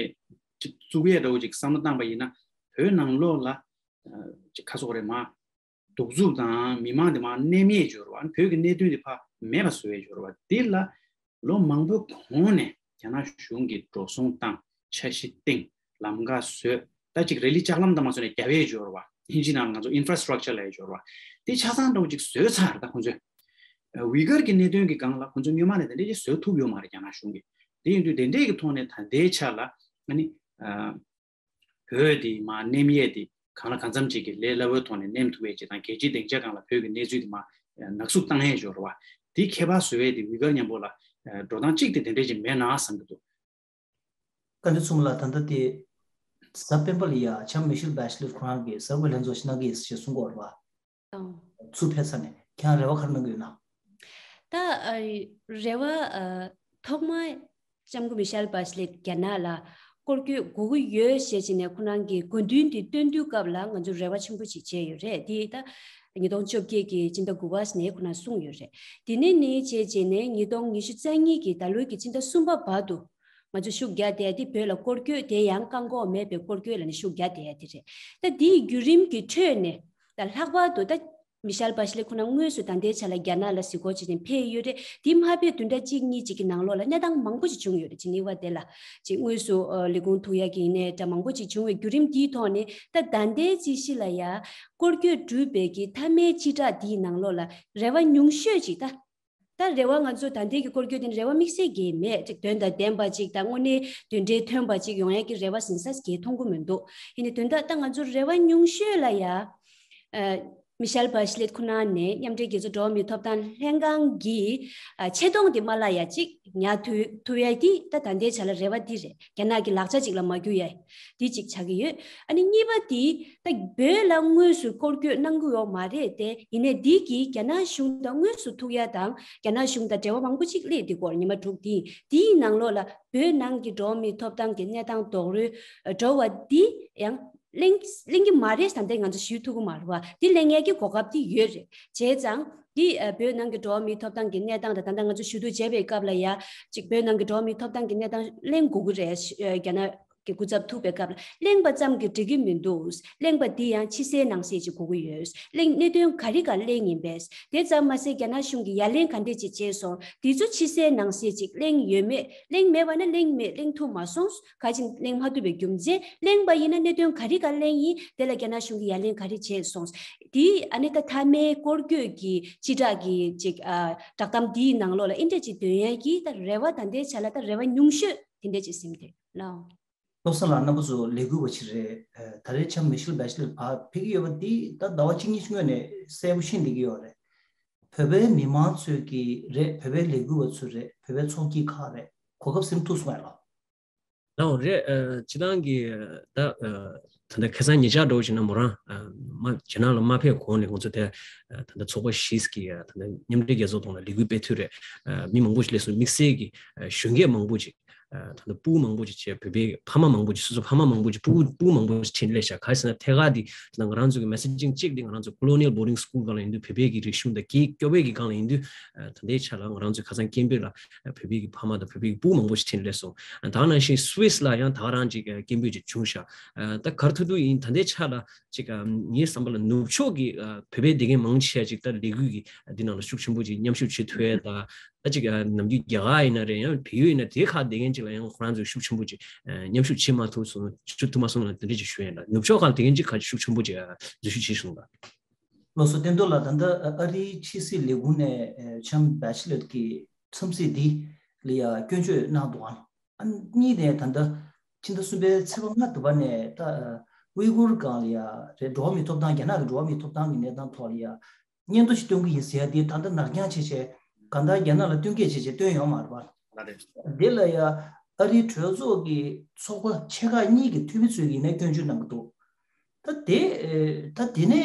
ཅིག་བཙུགས་ཡས་འདྲ་བོ་ཅིག་བསམ་བློ་བཏང་པ་ཡིན་ན་བོད་ནང་ལོགས་ལ་ཨ་ཅིག་ཁ་སོག་རེད་མ་གདུག་རྩུབ་དང་མི་མང་དེ་མར་མནན་ཡས་སྦྱོར་བ། བོད་ཀྱི་གནད་དོན་དེ་ཕར་མེད་པ་བཟོ་ཡས་སྦྱོར་བ། འདི་ལ་ལོ་མང་པོའི་གོང་ནས་རྒྱ་ནག་གཞུང་གིས་འགྲོ་སོང་བཏང་། འཆར་གཞི་བཏིང་། ལམ་ཁ་བཟོས། ད་ཅིག་རེ་ལི་ལྕགས་ལམ་དང་མ་སོ་ནས་རྒྱབ་ཡས་སྦྱོར་བ། ཧིན་ཇི་ནང་ང་ཚོ་infrastructure་ལབ་ཡས་སྦྱོར་བ། དེ་ཆ་ཚང་འདྲ་བོ་ཅིག་བཟོས་ཚར། ད་ཁོང་ཚོས་ཝི་གར་གྱི་གནད་དོན་གྱི་སྒང་ལ་ཁོང་ཚོ་སྔོན་མ་ནས་དེ་འདྲ་ཅིག་བཟོས་ཐུབ་ཡོད་མ་རེད་རྒྱ་ནག་གཞུང་གིས། དེ་ཡིན་དུས་དེ་འདྲས་ཀྱི་ཐོག་ནས་ད་ལྟའི་ཆ་ལ་ཨ་ནི་ཨ། བོད་དེ་མར་མནན་ཡས་དེ་གང་ལ་གང་འཚམ་ཅིག་གི་ལས་སླ་བོའི་ཐོག་ནས་མནན་ཐུབ་ཡས་ཅིག་དང་། རྒྱལ་སྤྱིའི་སྡིངས་ཆ་སྒང་ལ་བོད་ཀྱི་གནས་ཚུལ་དེ་མར་ནག་བསུབ་བཏང་ཡས་སྦྱོར་བ། དེ་ཁྱད་པར་བཟོ་ཡས་དེ་ཝི་གར་མཉམ་པོ་ལ་འགྲོ་སྟངས་གཅིག་དེ་དེ་འདྲས་ཅིག་མེད་ན་བསམ་གྱི་འདུག། བཀའ་འདྲི་ཚུལ་མ་ལགས། ད་ལྟ་དེ་གཟའ་སྤེན་པ་ལ་ཡ་ལྕམ་མི་ཤེལ་བྷ་ཤི་ལེ་ཁོ་རང་གིས་གསར་འགོད་ལྷན་ཚོགས་ཤིག་གནང་གི་ཡིན་ཞེས་གསུང་གི་ཡོད་རེད་བ། ཨང་། ཚུར་ཕེབས་ཚར་ནས་ཁྱེད་རང་རེ་བ་ག་རེ་གནང་གི་ཡོད་ན། ད་ཨ་རེ་བ་ཨ་ཐོག་མར་ལྕམ་སྐུ་མི་ཤེལ་བྷ་ཤི་ལེ་རྒྱ་ནག་ལ་སྐོར་སྐྱོད་དགོས་ཀྱི་ཡོད་ཞེས་བྱས་ནས་ཁོ་རང་གི་དགོས་འདུན་དེ་བཏོན་དུས་སྐབས་ལ་ང་ཚོ་རེ་བ་ཆེན་པོ་ཅིག་བྱས་ཡོད་རེད། དེ་ད་ཉིས་སྟོང་བཅོ་བརྒྱད་ཀྱི་སྤྱི་ཟླ་དགུ་པ་ནས་ཁོ་རང་གསུངས་ཡོད་རེད། དེ་ནས་ནི་བྱས་བྱས་ནས་ཉིས་སྟོང་ཉི་ཤུ་རྩ་གཉིས་ཀྱི་ད་ལོའི་གི་སྤྱི་ཟླ་གསུམ་པ་བར་དུ་ང་ཚོ་ཤུགས་རྒྱག་བསྡད་དེ་བོད་ལ་སྐོར་སྐྱོད་དེ་ཡང་བཀག་འགོག་མེད་པའི་སྐོར་སྐྱོད་ལ་ནི་ཤུགས་རྒྱག་བསྡད་ཡ་དེ་རེད། ད་དེའི་བརྒྱུད་རིམ་གྱི་ཁྲོད་ནས་ད་ལྷག་པར་དུ་ད་མི་ཤེལ་བྷ་ཤི་ལེ་ཁོ་ན་དངོས་སུ་ད་ལྟའི་ཆ་ལ་རྒྱ་ནག་ལ་གཟིགས་སྐོར་བྱས་ནས་ཕེབས་ཡོད་རེད། དེ་མ་ཕེབས་བདུན་ཕྲག་གཅིག་གཉིས་གཅིག་གི་ནང་ལོགས་ལ་གནས་སྟངས་མང་པོ་ཞིག་བྱུང་ཡོད་རེད། ཇི་ནི་ཝ་དེ་ལ་ཅིག་དངོས་སུ་ཨ་ལས་ཁུངས་ཐུག་ཡ་གི་ཡིན་ནའི་འདྲ་མང་པོ་ཅིག་བྱུང་བའི་བརྒྱུད་རིམ་དེའི་ཐོག་ནས་ད་ད་ལྟའི་རྩིས་གཞི་ལ་ཡ་སྐོར་སྐྱོད་གྲུབ་པའི་གི་མཐའ་མའི་སྤྱི་བསྒྲགས་དེའི་ནང་ལོགས་ལ་རེ་བ་ཉུང་ཤོས་ཅིག་ད། ད་རེ་བ་ང་ཚོ་ད་ལྟའི་གི་སྐོར་སྐྱོད་དེ་ནི་རེ་བ་དམིགས་བསལ་གྱི་མེད་ཅིག། དོན་དང་ལྡན་པ་ཅིག་དང་དངོས་གནས་དོན་འབྲས་ཐོན་པ་ཅིག་ཡོང་ཡ་གི་རེ་བ་ཟིན་ས་གི་མཐོང་གི་མི་འདུག། ཡིན་ནའི་དོན་དག་ད་ང་ཚོ་རེ་བ་ཉུང་ཤོས་ལ་ཡ། ཨ་མི་ཤེལ་བྷ་ཤི་ལེད་ཁོ་ན་ནས་མཉམ་འབྲེལ་རྒྱལ་ཚོགས་འགྲོ་བ་མིའི་ཐོབ་ཐང་ལྷན་ཁང་གི་ཨ་ཆེ་མཐོང་དེ་མ་བརླག་ཡ་ཅིག་ཉར་ཐུབ་ཐུབ་ཡ་དེ་ད་ད་ལྟའི་ཆ་ལ་རེ་བ་དེ་རེད། རྒྱ་ནག་གི་ལག་ཆ་ཅིག་ལ་མ་གྱུར་ཡ། འདི་གཅིག་ཆགས་ཀྱི་ཡོད། ཨ་ནི་གཉིས་པ་འདི་ད་བོད་ལ་དངོས་སུ་སྐོར་སྐྱོད་གནང་གི་ཡོད་མ་རེད་དེ། ཡིན་ནའི་འདི་གིས་རྒྱ་ནག་གཞུང་དང་དངོས་སུ་ཐུག་ཡ་དང་རྒྱ་ནག་གཞུང་དང་འབྲེལ་བ་མང་པོ་ཅིག་སླེབས། འདི་སྐོར་ཉི་མ་དྲུག་འདི་འདིའི་ནང་ལོགས་ལ་བོད་ནང་གི་འགྲོ་བ་མིའི་ཐོབ་ཐང་གི་གནས་སྟངས་རྡོག་རོལ་འགྲོ་བ་འདི་ཡང་ གླེང་གླེང་གི་མ་རེད་ཟེར་ད་ལྟ་ང་ཚོ་ཞུ་ཐུབ་ཀྱི་མ་རེད་བ། འདི་གླེང་ཡས་ཀྱི་གོ་སྐབས་འདི་ཡོད་རེད། བྱས་ཙང་འདི་ཨ་བོད་ནང་གི་འགྲོ་བ་མིའི་ཐོབ་ཐང་གི་གནས་སྟངས་དང་ད་ལྟ་ང་ཚོ་ཞུ་གཏུག་བྱས་པའི་སྐབས་ལ་ཡ་ཅིག་བོད་ནང་གི་འགྲོ་བ་མིའི་ཐོབ་ཐང་གི་གནས་སྟངས་གླེང་དགོས་ཀྱི་རེད། ཨ་རྒྱ་ནག་གི་སྐུ་ཚབ་ཐུག་པའི་སྐབས་ལ་གླེང་པ་ཙམ་གྱིས་འགྲིག་གི་མི་འདུག་གླེང་པ་འདི་ཡང་ཕྱི་གསལ་ནང་གསལ་ཅིག་དགོས་ཀྱི་ཡོད། གླེང་གནད་དོན་ག་རེ་ག་གླེང་ཡིན་པས། དེ་ཙམ་མ་ཟད་རྒྱ་ནག་གཞུང་གིས་ཡ་ལན་ག་འདྲས་ཅིག་བྱས་སོང་། འདི་ཚོ་ཕྱི་གསལ་ནང་གསལ་ཅིག་གླེང་ཡོད་མེད། གླེང་མེད་པ་ན་གླེང་མེད་གླེང་ཐུབ་མ་སོང་། ག་ཅིག་གླེང་མ་ཐུབ་པའི་རྒྱུ་མཚན། གླེང་པ་ཡིན་ན་གནད་དོན་ག་རེ་ག་གླེང་ཡིན། དེ་ལ་རྒྱ་ནག་གཞུང་གིས་ཡ་ལན་ག་རེ་བྱས་སོང་། འདི་ཨ་ནི་ད་མཐའ་མའི་སྐོར་སྐྱོད་ཀྱི་སྤྱི་བསྒྲགས་ཀྱི་ཅིག་ཨ་བསྒྲགས་གཏམ་འདིའི་ནང་ལོགས་ལ་ཨིན་འདྲས་ཅིག་འདོན་ཡ་གི་ད་རེ་བ་ད་ལྟའི་ཆ་ལ་ད་རེ་བ་ཉུང་ཤོས་དེ་འདྲས་ཅིག་ཟིན་ཏེ་ལའོ། བློ་བཟང་ལགས་རྣམ་པ་ཚོ་ལས་འགུལ་བ་ཅིག་རེད། ད་རེས་ཆ་མི་ཤེལ་བྷེ་ཆི་ལེ་ཕར་ཕེབས་ཀྱི་ཡོད་པ་འདི་ད་ཟླ་བ་གཅིག་གཉིས་སྔོན་ནས་གསལ་པོ་ཤེས་བསྡད་ཀྱི་ཡོད་རེད། བོད་པའི་མི་མང་ཚོས་ཀྱི་རེད། བོད་པའི་ལས་འགུལ་བ་ཚོས་རེད། བོད་པའི་ཚོགས་སྐྱིད་ཁག་རེད། གོ་སྐབས་ཟིན་ཐུབ་སོང་ཡ་ལ། ལའོ་རེད། ཨ་སྤྱི་བཏང་གི་ད་ཨ་ད་ལྟ་ཁ་སང་ཉེ་ཆར་འགྲོ་བཞིན་ན་མོ་རང་ཨ་མ་རྒྱ་ནག་ལ་མ་ཕེབས་གོང་ནས་ང་ཚོ་དེ་ཨ་ད་ལྟ་ཚོགས་པ་བཞི་གི་ཨ་ད་ལྟ་མཉམ་འབྲེལ་རྒྱལ་ཚོགས་ཐོག་ལ་ལས་འགུལ་སྤེལ་དུས་རེད། ཨ་མི་མང་པོ་ཞིག་སླེབས་སོང་། དམིགས་བསལ་གྱི་ཨ་གཞོན་སྐྱེས་མང་པོ་ཅིག་ཨ་ད་ལྟ་སྤུ་གུ་མང་པོ་ཅིག་བྱས། བོད་པའི་ཕ་མ་མང་པོ་ཅིག་སོ་སོ་ཕ་མ་མང་པོ་ཅིག་སྤུ་གུ་སྤུ་གུ་མང་པོ་ཅིག་ཁྲིད་སླེབས་ཤག་ག་རེ་ཟེར་ན་ཐད་ཀར་འདི་ད་ལྟ་ང་རང་ཚོ་གི་མེ་སེ་ཇིང་གཅིག་འདི་ང་རང་ཚོ་Colonial Boarding School་སྒང་ལ་ཡིན་དུས་བོད་པའི་གི་རིག་གཞུང་དང་སྐད་སྐྱོ་བའི་གི་སྒང་ལ་ཡིན་དུས་ཨ་ད་ལྟའི་ཆ་ལ་ང་རང་ཚོའི་ཁ་སང་སྐད་འབོད་ལ་ཨ་བོད་པའི་གི་ཕ་མ་དང་བོད་པའི་གི་སྤུ་གུ་མང་པོ་ཞིག་ཁྲིད་སླེབས་སོང་། ཨ་ད་ག་ནང་བཞིན་Swiss་ལ་ཡང་ད་ག་རང་ཅིག་ཨ་སྐད་འབོད་ཅིག་བྱུང་ཤག་ཨ་ད་ག་རེ་ཐུག་ཐུག་ཡིན། ད་ལྟའི་ཆ་ལ་ཅིག་ཨ་ངའི་བསམ་པ་ལ་ནུབ་ཕྱོགས་ཀྱི་ཨ་བོད་པའི་དགེ་རྒན་མང་ཆེ་ཅིག་ད་ལས་འགུལ་གྱི་ཨ་འདི་ནང་ལ་ཤུགས་ཆེན་པོ་ཅིག་མཉམ་ཞུགས་བྱེད་ཐུབ་ཡས་དང་། ད་ཅིག་ཨ་ནམ་རྒྱུན་རྒྱ་གར་ཡིན་ན་རེད། ཡང་བལ་ཡུལ་ཡིན་ན་དེ་ཁག་དེ་གན་ཅིག་ལ་ཡང་ཁོ་རང་ཚོས་ཤུགས་ཆེན་པོ་ཅིག་ཨ་མཉམ་ཞུགས་བྱེད་མ་ཐུབ་སོང་། བྱེད་ཐུབ་མ་སོང་ལ་དེ་འདྲ་ཅིག་ཞུ་ཡིན་ལ། ནུབ་ཕྱོགས་ཁག་དེ་གན་ཅིག་ཁ་ཤུགས་ཆེན་པོ་ཅིག་ཨ་འཛུལ་ཞུགས་བྱས་སོང་ལ། ལགས་སོ། བསྟན་རྡོར་ལགས། ད་ལྟ་ཨ་རིའི་ཕྱི་སྲིད་ལས་ཁུངས་ནས་ཨ་ཆམ་བྷེ་ཆི་ལེཊ་ཀྱི་འཚམས་གཟིགས་འདི་ལ་ཡ་སྐྱོན་བརྗོད་གནང་འདུག་ཨ། ཨ་གཉིས་ནས་ད་ལྟ་ཕྱི་ཟླ་གསུམ་པའི་ཚེས་པ་ལྔ་དུ་བ་ནས་ད་ཨ་ཝི་གུར་སྒང་ལ་ཡ་རེད། འགྲོ་བ་མིའི་ཐོབ་ཐང་རྒྱ་ནག་གི་འགྲོ་བ་མིའི་ཐོབ་ཐང་གི་གནས་སྟངས་ཐོག་ལ་ཡ་སྙན་ཐོ་ཞིག་བཏོན་གྱི་ཡིན་ཟེར་ཡ་དེ་ད་ལྟ་ནར་འགྱངས་བྱས་བྱས་གང་ལྟར་རྒྱ་ནག་ལ་བཏོན་སྐད་བྱས་བྱས་བཏོན་ཡོད་མ་རེད་པ། ལགས་རེད། དེ་ལ་ཡ་ཨ་རིའི་གྲོས་ཚོགས་ཀྱི་ཚོགས་པ་ཆེ་ཁག་གཉིས་ཀྱི་འཐུས་མི་ཚོས་ཀྱིས་ནས་སྐྱོན་བརྗོད་གནང་གི་འདུག་ད་དེ་ད་དེ་ནས་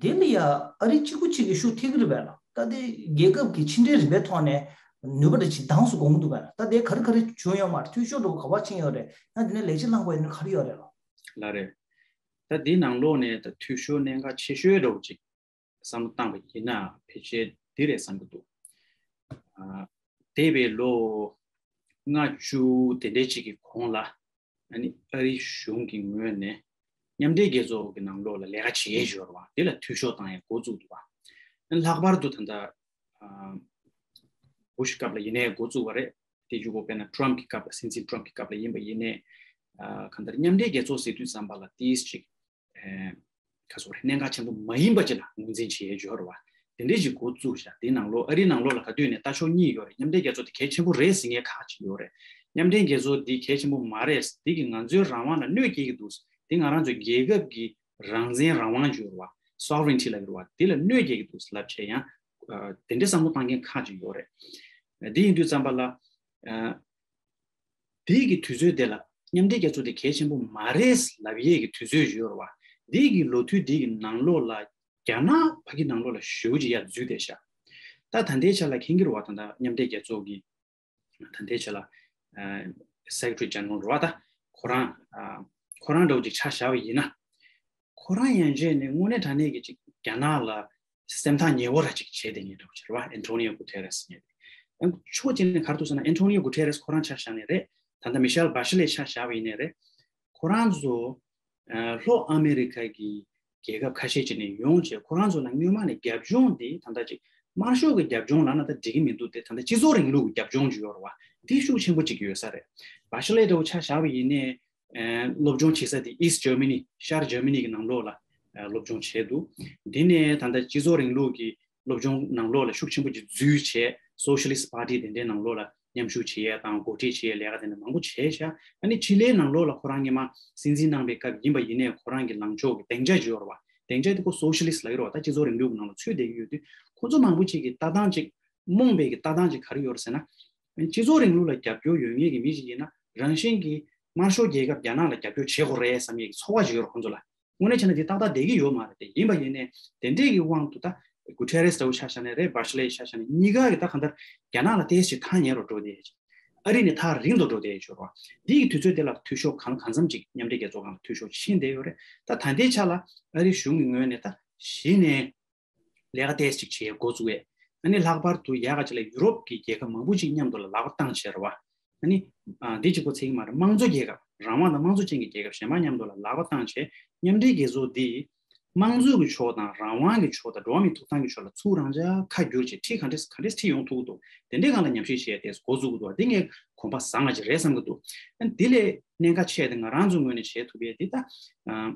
དེ་ལ་ཡ་ཨ་རི་གཅིག་པུ་གཅིག་གིས་ཤུགས་ཐེག་གི་རེད་པས་ལ། ད་དེ་རྒྱལ་ཁབ་ཀྱི་ཕྱི་འབྲེལ་རིམ་པའི་ཐོག་ནས་ནུས་པ་འདྲ་ཅིག་འདང་སུ་དགོངས་གི་འདུག་པས་ལ། ད་དེ་ག་རེ་ག་རེ་བྱུང་ཡོད་མ་རེད། འཐུས་ཤོར་འགྲོ་ག་པར་ཕྱིན་ཡོད་རེད། ཡང་དེ་ནས་ལེགས་ཆ་བླངས་དགོས་ཡ་ནི་ག་རེ་ཡོད་རེད་ལ། ལགས་རེད། ད་དེའི་ནང་ལོགས་ནས་ད་འཐུས་ཤོར་གནད་འགག་ཆེ་ཤོས་འདྲ་བོ་ཅིག་བསམ་བློ་བཏང་བ་ཡིན་ན་ཕལ་ཆེར་འདི་རེད་བསམ་གྱི་འདུག་ཨ། འདས་པའི་ལོ་ལྔ་བཅུ་དེ་འདྲའི་ཅིག་གི་གོང་ལ་ཨ་ནི་ཨ་རིའི་གཞུང་གི་ངོས་ནས་མཉམ་འབྲེལ་རྒྱལ་ཚོགས་ཀྱི་ནང་ལོགས་ལ་ལས་ཀ་བྱེད་ཡས་ཡོད་རེད་བ། དེ་ལ་འཐུས་ཤོར་བཏང་ཡས་འགོ་བཙུགས་འདུག་བ། ལྷག་པར་དུ་ད་ལྟ་ཨ་བུ་ཤི་སྐབས་ལ་ཡིན་ནའི་འགོ་བཙུགས་པ་རེད། དེ་གཞུག་གུ་དཔེར་ན་ཊམ་གྱི་སྐབས་ལ་སྲིད་འཛིན་ཊམ་གྱི་སྐབས་ལ་ཡིན་པ་ཡིན་ནའི་ཨ་གང་ལྟར་མཉམ་འབྲེལ་རྒྱལ་ཚོགས་ཟེར་དུས་ཙམ་པ་ལ་ཏིས་ཅིག་ཨེ་ཁ་སོ་རེ་གནད་འགག་ཆེན་པོ་མ་ཡིན་པ་ཅིག་ལ་ངོས་འཛིན་བྱེད་ཡས་ཡོད་རེད་བ། དེ་འདྲས་ཅིག་འགོ་བཙུགས་བཞག་དེའི་ནང་ལོགས་ཨ་རིའི་ནང་ལོགས་ལ་ག་དུས་ནས་ལྟ་ཕྱོགས་གཉིས་ཡོད་རེད། མཉམ་འབྲེལ་རྒྱལ་ཚོགས་དེ་གལ་ཆེན་པོ་རེད་ཟེར་མཁན་ཁག་ཅིག་ཡོད་རེད། མཉམ་འབྲེལ་རྒྱལ་ཚོགས་འདི་གལ་ཆེན་པོ་མ་རེད། འདི་གིས་ང་ཚོའི་རང་དབང་ལ་གནོད་སྐྱེལ་གྱི་འདུག་འདི་ང་རང་ཚོའི་རྒྱལ་ཁབ་ཀྱི་རང་བཙན་རང་དབང་ཅིག་ཡོད་རེད་བ། སོ་ཝ་རེན་ཊི་ལབ་ཀྱི་རེད་བ། འདི་ལ་གནོད་སྐྱེལ་གྱི་འདུག་ལབ་བྱས་ཡང་ཨ་དེ་འདྲའི་བསམ་བློ་བཏང་མཁན་ཁག་ཅིག་ཡོད་རེད། འདི་ཡིན་དུས་ཙམ་པ་ལ་ཨ། དེའི་གི་དུས་ཚོད་དེ་ལ་མཉམ་འབྲེལ་རྒྱལ་ཚོགས་དེ་གལ་ཆེན་པོ་མ་རེད་ལབ་ཡས་ཀྱི་དུས་ཚོད་ཡོད་རེད་བ། དེའི་གི་ལོ་དུས་དེའི་གི་ནང་ལོགས་ལ་རྒྱ་ནག་ཕ་གི་ནང་ལོགས་ལ་ཞེ་པོ་ཅིག་ཡར་འཛུལ་བསྡད་ཤག་ད་ད་ལྟའི་ཆ་ལ་མཁྱེན་གྱི་རེད་བ། ད་ལྟ་མཉམ་འབྲེལ་རྒྱལ་ཚོགས་ཀྱི་ད་ལྟའི་ཆ་ལ་ཨ་སེ་ཀེ་ཊ་རི་ཇེ་ནེ་རལ་རེད་བ། ད་ཁོ་རང་ཨ་ཁོ་རང་འདྲ་བོ་ཅིག་ཆ་བཞག་པ་ཡིན་ན། ཁོ་རང་ཡན་ཆད་ནས་དངོས་གནས་དྲང་གནས་ཀྱི་ཅིག་རྒྱ་ནག་ལ་སེམས་ཐག་ཉེ་བོ་ར་ཅིག་བྱས་བསྡད་མཁན་འདྲ་བོ་ཅིག་རེད་བ། ཨན་ཐོ་ནི་ཡོ་གུ་ཐེ་རེས་ཟེར་མཁན་དེ། ཕྱོགས་གཅིག་ནས་ག་རེ་འདུག་ཟེར་ན། ཨན་ཐོ་ནི་ཡོ་གུ་ཐེ་རེས་ཁོ་རང་ཆ་བཞག་ནས་རེད། ད་ལྟ་མི་ཤེལ་བྷ་ཤི་ལེ་ཆ་བཞག་པ་ཡིན་ནའི་རེད། ཁོ་རང་ཚོ་ཨ་ལྷོ་ཨ་མེ་རི་ཁ་གི་རྒྱལ་ཁབ་ཁ་ཤས་ཅིག་ནས་ཡོང་བྱས་ཁོ་རང་ཚོ་ལ་སྔོན་མ་ནས་རྒྱབ་ལྗོངས་དེ་ད་ལྟ་ཅིག་དམར་ཤོག་གི་རྒྱབ་ལྗོངས་ལབ་ན་ད་འགྲིག་གི་མི་འདུག་སྟེ། ད་ལྟ་སྤྱི་ཚོགས་རིང་ལུགས་ཀྱི་རྒྱབ་ལྗོངས་ཅིག་ཡོད་རེད་བ། འདི་ཤུགས་ཆེན་པོ་ཅིག་ཡོད་ས་རེད། བྷ་ཤི་ལེ་འདྲ་བོ་ཆ་བཞག་པ་ཡིན་ནའི། ཨ་སློབ་སྦྱོང་བྱེད་ས་དེ་ཨིསི་ཊི་ཇར་མ་ནི། ཤར་ཇར་མ་ནི་གི་ནང་ལོགས་ལ་ཨ་སློབ་སྦྱོང་བྱས་འདུག་འདི་ནས་ད་ལྟ་སྤྱི་ཚོགས་རིང་ལུགས་ཀྱི་སློབ་སྦྱོང་ནང་ལོགས་ལ་ཤུགས་ཆེན་པོ་ཅིག་འཛུལ་བྱས། སོ་ཤ་ལི་སི་ཊི་པར་ཊི་དེ་འདྲའི་ནང་ལོགས་ལ་མཉམ་ཞུགས་བྱེད་ཡས་དང་འགོ་ཁྲིད་བྱེད་ཡས་ལས་ཀ་དེ་འདྲ་མང་པོ་བྱས་ཤག་ཨ་ནི་ཆི་ལེའི་ནང་ལོགས་ལ་ཁོ་རང་སྔོན་མ་སྲིད་འཛིན་གནང་པའི་སྐབས་ཡིན་པ་ཡིན་ནའི་ཁོ་རང་གི་ལངས་ཕྱོགས་ཀྱི་སྡིངས་ཆ་ཅིག་ཡོད་རེད་བ། སྡིངས་ཆ་དེ་ཁོ་སོ་ཤ་ལི་སི་ཊི་ལབ་ཀྱི་རེད་བ། ད་སྤྱི་ཚོགས་རིང་ལུགས་ཀྱི་ནང་ལ་ཚུད་བསྡད་ཀྱི་ཡོད་དུས་ཁོ་ཚོ་མང་པོ་ཅིག་གི་ལྟ་སྟངས་ཅིག་རྨོངས་པའི་གི་ལྟ་སྟངས་ཅིག་ག་རེ་ཡོད་རེད་ཟེར་ན། སྤྱི་ཚོགས་རིང་ལུགས་ལ་རྒྱབ་སྐྱོར་ཡོད་མཁན་གྱི་མི་ཞིག་ཡིན་ན་རང་བཞིན་གྱིས་དམར་ཤོག་རྒྱལ་ཁབ་རྒྱ་ནག་ལ་རྒྱབ་སྐྱོར་བྱེད་དགོས་རེད་བསམ་ཡས་ཀྱི་ཚོར་བ་ཞིག་ཡོད་རེད་ཁོང་ཚོ་ལ། དངོས་གནས་བྱས་ན་དེ་ཏག་ཏག་བསྡད་ཀྱི་ཡོད་མ་རེད་དེ། ཡིན་པ་ཡིན་ནའི་དེ་འདྲས་ཀྱི་དབང་དུ་ད་གུ་ཐེ་རེས་འདྲ་བོ་ཆ་བཞག་ནའི་རེད། བྷ་ཤི་ལེ་ཆ་བཞག་ནའི་གཉིས་ཀ་གི་ད་གང་ལྟར་རྒྱ་ནག་ལ་ཏོག་ཙམ་ཐག་ཉེ་རུ་འགྲོ་བསྡད་ཡོད་ཅིག་ཨ་རི་ནས་ཐག་རིང་དུ་འགྲོ་བསྡད་ཡོད་ཅོག་རེད་བ། འདི་གི་དུས་ཚོད་དེ་ལ་འཐུས་ཤོར་གང་གང་འཚམ་ཅིག་མཉམ་འབྲེལ་རྒྱལ་ཚོགས་སྒང་ལ་འཐུས་ཤོར་ཕྱིན་བསྡད་ཡོད་རེད། ད་ད་ལྟའི་ཆ་ལ་ཨ་རི་གཞུང་གི་ངོས་ནས་ད་གཞི་ནས་ལས་ཀ་ཏོག་ཙམ་ཅིག་བྱེད་འགོ་བཙུགས་ཡས། ཨ་ནི་ལྷག་པར་དུ་ཡག་ག་ཅིག་ལ་ཡུ་རོབ་ཀྱི་རྒྱལ་ཁབ་མང་པོ་ཅིག་མཉམ་དུ་ལ་ལག་པ་བཏང་བྱས་རེད་བ། ཨ་ནི་ཨ་འདི་གཅིག་པོ་ཚད་ཀྱི་མ་རེད། དམངས་གཙོ་རྒྱལ་ཁབ་རང་དབང་དང་དམངས་གཙོ་ཅན་གྱི་རྒྱལ་ཁབ་གཞན་པ་མཉམ་དུ་ལ་ལག་པ་བཏང་བྱས། མཉམ་འབྲེལ་རྒྱལ་ཚོགས་འདི་དམངས་གཙོ་གི་ཕྱོགས་དང་རང་དབང་གི་ཕྱོགས་དང་འགྲོ་བ་མིའི་ཐོབ་ཐང་གི་ཕྱོགས་ལ་ཚུར་རང་འཇགས་ཁ་བསྒྱུར་བྱས་ཁྲིད་ག་འདྲས་ག་འདྲས་ཁྲིད་ཡོང་ཐུབ་ཀྱི་འདུག་དེ་འདྲའི་སྒང་ལ་ཉམས་ཞིབ་བྱས་ཏེ་འགོ་བཙུགས་ཀྱི་འདུག་དེ་ངས་གོམ་པ་བཟང་ང་ཅིག་རེད་བསམ་གྱི་འདུག་ཨ་ནི་དེ་ལས་གནད་འགག་ཆེ་དེ་ང་རང་ཚོའི་ངོས་ནས་བྱེད་ཐུབ་ཡས་དེ་ད།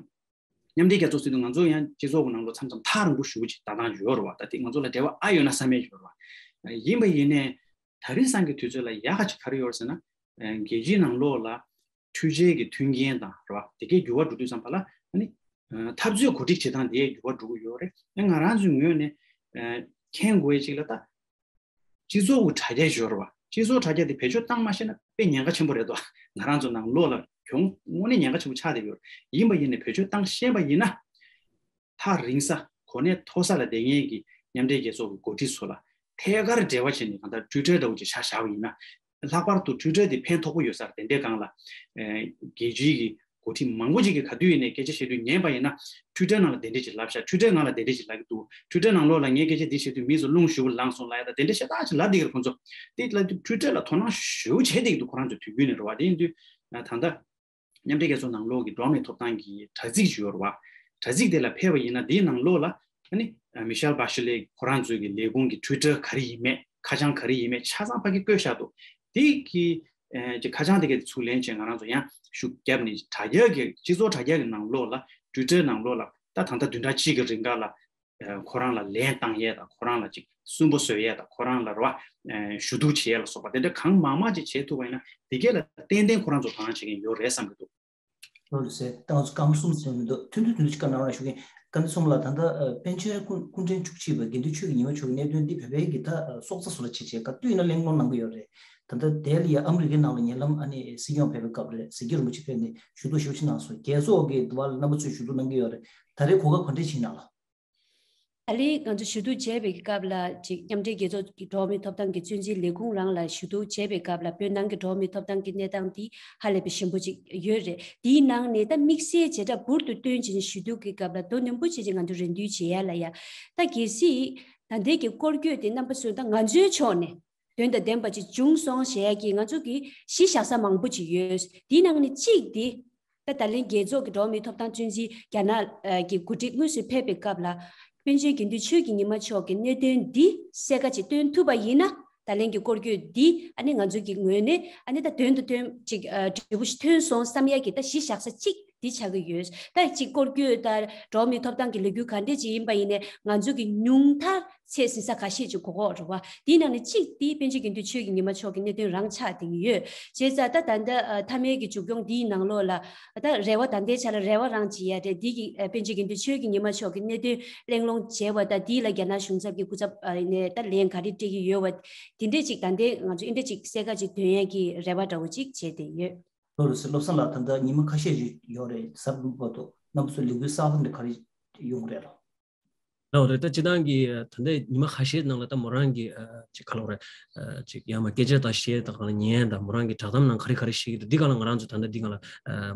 མཉམ་འབྲེལ་རྒྱལ་ཚོགས་ཟེར་དུས་ང་ཚོ་ཡང་སྤྱི་ཚོགས་ཀྱི་ནང་ལོགས་མཚམས་མཚམས་ཐག་རིང་པོ་ཞེ་པོ་ཅིག་ལྟ་སྟངས་ཡོད་རེད་བ། ད་དེ་ང་ཚོ་ལ་འབྲེལ་བ་ཨ་ཡོད་ན་བསམ་ཡས་ཡོད་རེད་བ། ཡིན་པ་ཡིན་ནའི་ད་རིང་སང་གི་དུས་ཚོད་ལ་ཡག་ག་ཅིག་ག་རེ་ཡོད་རེད་ཟེར་ན། རྒྱལ་སྤྱིའི་ནང་ལོགས་ལ་འཕྲུལ་ཆས་ཀྱི་མཐུན་རྐྱེན་དང་རེད་བ། དེ་གའི་འགྱུར་བ་འགྲོ་དུས་ཙམ་པ་ལ་ཨ་ནི་འཐབ་རྩོད་གོ་སྒྲིག་བྱེད་སྟངས་དེའི་འགྱུར་བ་འགྲོ་གི་ཡོད་རེད། ང་རང་ཚོའི་ངོས་ནས་མཁྱེན་དགོས་ཡས་ཅིག་ལ་ད། སྤྱི་ཚོགས་ཀྱི་དྲ་རྒྱ་ཡོད་རེད་བ། སྤྱི་ཚོགས་དྲ་རྒྱ་དེ་བེད་སྤྱོད་བཏང་མ་ཤེས་ན་དཔེ་ཉེན་ཁ་ཆེན་པོ་རེད་དོ། ང་རང་ཚོ་ནང་ལོགས་ལ་གྱོང་དངོས་གནས་ཉེན་ཁ་ཆེན་པོ་ཆགས་བསྡད་ཡོད་རེད། ཡིན་པ་ཡིན་ནའི་བེད་སྤྱོད་བཏང་ཤེས་པ་ཡིན་ན། ཐག་རིང་ས་གོ་གནས་མཐོ་ས་ལ་བསྡད་མཁན་གྱི་མཉམ་འབྲེལ་རྒྱལ་ཚོགས་ཀྱི་འགོ་ཁྲིད་ཚོ་ལ་ཐད་ཀར་འབྲེལ་བ་བྱས་ནས་གང་ལྟར་ཊུའི་ཊར་འདྲ་བོ་ཅིག་ཆ་བཞག་པ་ཡིན་ན། ལྷག་པར་དུ་ཊུའི་ཊར་དེ་ཕན་ཐོགས་པོ་ཡོད་ས་རེད། དེ་འདྲའི་སྒང་ལ་རྒྱལ་སྤྱིའི་གི་འགོ་ཁྲིད་མང་པོ་ཅིག་གིས་ག་དུས་ཡིན་ནའི་སྐད་ཆ་བཤད་དུས་ཉན་པ་ཡིན་ན། ཊུའི་ཊར་ནང་ལ་དེ་འདྲས་ཅིག་ལབ་ཤག་ཊུའི་ཊར་ནང་ལ་དེ་འདྲས་ཅིག་ལབ་ཀྱི་འདུག་ཊུའི་ཊར་ནང་ལོགས་ལ་ངས་སྐད་ཆ་འདི་བཤད་དུས་མིས་ཚོ་རླུང་ཞེ་པོ་ལངས་སོང་ལབ་ཡ་ད་དེ་འདྲས་ཤ་སྟག་ཅིག་ལབ་བསྡད་ཀྱི་རེད་ཁོང་ཚོ། དེ་ལབ་དུས་ཊུའི་ཊར་ལ་དོ་སྣང་ཞེ་པོ་བྱས་བསྡད་ཀྱི་འདུག་ཁོ་རང་ཚོའི་དུས་རྒྱུན་ནས་རེད་བ། དེ་ཡིན་དུས་ད་ལྟ་མཉམ་འབྲེལ་རྒྱལ་ཚོགས་ནང་ལོགས་ཀྱི་འགྲོ་བ་མིའི་ཐོབ་ཐང་གི་དྲ་ཚིགས་ཅིག་ཡོད་རེད་བ། དྲ་ཚིགས་དེ་ལ་ཕེབས་པ་ཡིན་ན་དེའི་ནང་ལོགས་ལ་ཨ་ནི་མི་ཤེལ་བྷ་ཤི་ལེ་ཁོ་རང་ཚོའི་གི་ལས་ཁུངས་ཀྱི་ཊུའི་ཊར་ག་རེ་ཡིན་མེད་ཁ་བྱང་ག་རེ་ཡིན་མེད་ཆ་ཚང་ཕ་གི་བཀོད་བཞག་འདུག་དེ་གི་ཨེ་ཅིག་ཁ་བྱང་དེ་གའི་ཚུར་ལེན་བྱས་ང་རང་ཚོ་ཡང་ཤུགས་བརྒྱབ་ནས་དྲ་རྒྱ་གི་སྤྱི་ཚོགས་དྲ་རྒྱ་གི་ནང་ལོགས་ལ་ཊུའི་ཊར་ནང་ལོགས་ལ་ད་ད་ལྟ་བདུན་ཕྲག་གཅིག་གི་རིང་ག་ལ་ཨེ་ཁོ་རང་ལ་ལན་བཏང་ཡས་དང་ཁོ་རང་ལ་ཅིག་སུན་པོ་བཟོ་ཡས་དང་ཁོ་རང་ལ་རེད་བ། ཨེ་ཞུ་གཏུག་བྱེད་ཡས་ལ་སོགས་པ་དེ་འདྲ་གང་མང་མང་ཅིག་བྱེད་ཐུབ་པ་ཡིན་ན་དེ་གས་ལ་ཏན་ཏན་ཁོ་རང་ཚོ་དོ་སྣང་བྱེད་མཁན་ཡོད་རེད་བསམ་གྱི་འདུག་ལོ་ལོ་ཟེར་ཏང་སྐམ་གསུམ་ཟེར་མི་འདུག་ཐུང་ཐུང་ཐུང་ཐུང་ཅིག་བཀའ་གནང་རོགས་ཞུ་གིན། བཀའ་འདི་གསུམ་ལ་ད་ལྟ་པཎ་ཆེན་སྐུ་སྐུ་ཕྲེང་བཅུ་གཅིག་པ་དགེ་འདུན་ཆོས་ཀྱི་ཉི་མ་མཆོག་གི་གནད་དོན་འདི་བོད་པའི་གི་ད་སྲོག་རྩ་སུ་ལ་བྱེད་བྱེད་ག་དུས་ཡིན་ན་གླེང་སློང་གནང་གི་ཡོད་རེད། ད་ལྟ་དེ་ལ་ཡ་ཨ་མི་རི་ཀའི་ནང་ལ་ཉེ་ལམ་ཨ་ནི་སྲིད་སྐྱོང་ཕེབས་པའི་སྐབས་རེད། སྲིད་སྐྱོང་རིན་པོ་ཆེ་ཕེབས་ནས་ཞུ་གཏུག་ཞེ་པོ་ཅིག་གནང་སོང་། རྒྱལ་ཚོགས་ཀྱི་བར་ལ་རྣམ་པ་ཚོས་ཞུ་གཏུག་གནང་གི་ཡོད་རེད། ད་རེས་གོ་སྐབས་ག་འདྲས་ཕྱིན་ན་ལ། ད་ལན་ང་ཚོ་ཞུ་གཏུག་བྱས་པའི་སྐབས་ལ་ཅིག་མཉམ་འབྲེལ་རྒྱལ་ཚོགས་ཀྱི་འགྲོ་བ་མིའི་ཐོབ་ཐང་གི་གཙོ་འཛིན་ལས་ཁུངས་རང་ལ་ཞུ་གཏུག་བྱས་པའི་སྐབས་ལ་བོད་ནང་གི་འགྲོ་བ་མིའི་ཐོབ་ཐང་གི་གནས་སྟངས་འདི་ཧ་ལས་པའི་ཞན་པོ་ཅིག་ཡོད་རེད། དེའི་ནང་ནས་ད་དམིགས་བསལ་བྱེ་བྲག་འབུར་དུ་བཏོན་བྱས་ནས་ཞུ་གཏུག་གི་སྐབས་ལ་མདོ་ནན་པོ་བྱས་ཅིག་ང་ཚོ་རེ་འདུན་བྱེད་ཡ་ལ་ཡ། ད་གལ་སྲིད་ད་ལྟའི་གི་སྐོར་སྐྱོད་དེ་རྣམ་པ་ཚོས་ད་ང་ཚོའི་ཕྱོགས་ནས་དོན་དང་ལྡན་པ་ཅིག་བྱུང་སོང་ཞེས་ཡ་གི་ང་ཚོ་གི་གཞི་བཞག་ས་མང་པོ་ཅིག་ཡོད། དེའི་ནང་ནས་གཅིག་དེ། ད་ད་ལན་རྒྱལ་ཚོགས་ཀྱི་འགྲོ་བ་མིའི་ཐོབ་ཐང་ཚོད་འཛིན་རྒྱ་ནག་ཨ་གི་འགོ་ཁྲིད་དངོས་སུ་ཕེབས་པའི་སྐབས་ལ། པཎ་ཆེན་དགེ་འདུན་ཆོས་ཀྱི་ཉི་མ་མཆོག་གི་གནད་དོན་འདི་གསལ་ཁ་ཅིག་སྟོན་ཐུབ་པ་ཡིན་ན། ད་ལན་གྱི་སྐོར་སྐྱོད་འདི་ཨ་ནི་ང་ཚོ་གི་ངོས་ནས་ཨ་ནི་ད་དོན་དུ་ཐོན་ཅིག་ཨ་འབྲས་བུ་ཞིག་ཐོན་སོང་བསམ་ཡ་གི་ད་གཞི་བཞག་ས་གཅིག་འདི་ཆགས་ཀྱི་ཡོད། ད་ཅིག་སྐོར་སྐྱོད་ད་འགྲོ་བ་མིའི་ཐོབ་ཐང་གི་ལས་འགུལ་ག་འདྲས་ཅིག་ཡིན་པ་ཡིན་ནའི་ང་ཚོ་གི་ཉུང་མཐར་ཚད་ཟིན་ས་ཁ་ཤས་ཅིག་གོ་གོ་རེད་བ། དེའི་ནང་ནས་གཅིག་དེ་པཎ་ཆེན་དགེ་འདུན་ཆོས་ཀྱི་ཉི་མ་མཆོག་གི་གནད་དོན་རང་ཆགས་བསྡད་ཀྱི་ཡོད། བྱས་ཙང་ད་ད་ལྟ་ཨ་མཐའ་མའི་གི་མཇུག་སྐྱོང་འདིའི་ནང་ལོགས་ལ་ད་རེ་བ་ད་ལྟའི་ཆ་ལ་རེ་བ་རང་ཅིག་ཡ་རེད། འདི་གི་ཨ་པཎ་ཆེན་དགེ་འདུན་ཆོས་ཀྱི་ཉི་མ་མཆོག་གི་གནད་དོན་གླེང་སློང་བྱས་པ་ད་འདི་ལ་རྒྱ་ནག་གཞུང་ཚབ་ཀྱི་སྐུ་ཚབ་ཨ་ནས་ད་ལན་ག་རེ་སྤྲད་ཀྱི་ཡོད་བ། དེ་འདྲས་ཅིག་ད་ལྟའི་ང་ཚོ་ཨེ་འདྲས་ཅིག་གསལ་ཁ་ཅིག་འདོན་ཡ་གི་རེ་བ་འདྲ་བོ་ཅིག་བྱས་བསྡད་ཡོད། ལོ་ལོ་སི་བློ་བཟང་ལགས་ད་ལྟ་ཉི་མ་ཁ་ཤས་ཅིག་ཡོད་རེད། གཟའ་འཁོར་དུ་རྣམ་པ་ཚོ་ལས་འགུལ་གསར་པ་འདི་ག་རེ་ཡོང་གི་རེད་ལོ། ལགས་རེད། ད་སྤྱིར་བཏང་གི་ད་ལྟ་ཉི་མ་ཁ་ཤས་ནང་ལ་ད་མོ་རང་གི་ཅིག་ག་ལབ་རེད། ཅིག་ཡང་མ་སྐད་ཆ་དང་གཞས་དང་གང་ལ་ཉན་དང་མོ་རང་གི་བསྒྲགས་གཏམ་ནང་ག་རེ་ག་རེ་བཤད་ཀྱི་འདུག་འདི་ག་ལ་ང་རང་ཚོ་ད་ལྟ་འདི་ག་ལ་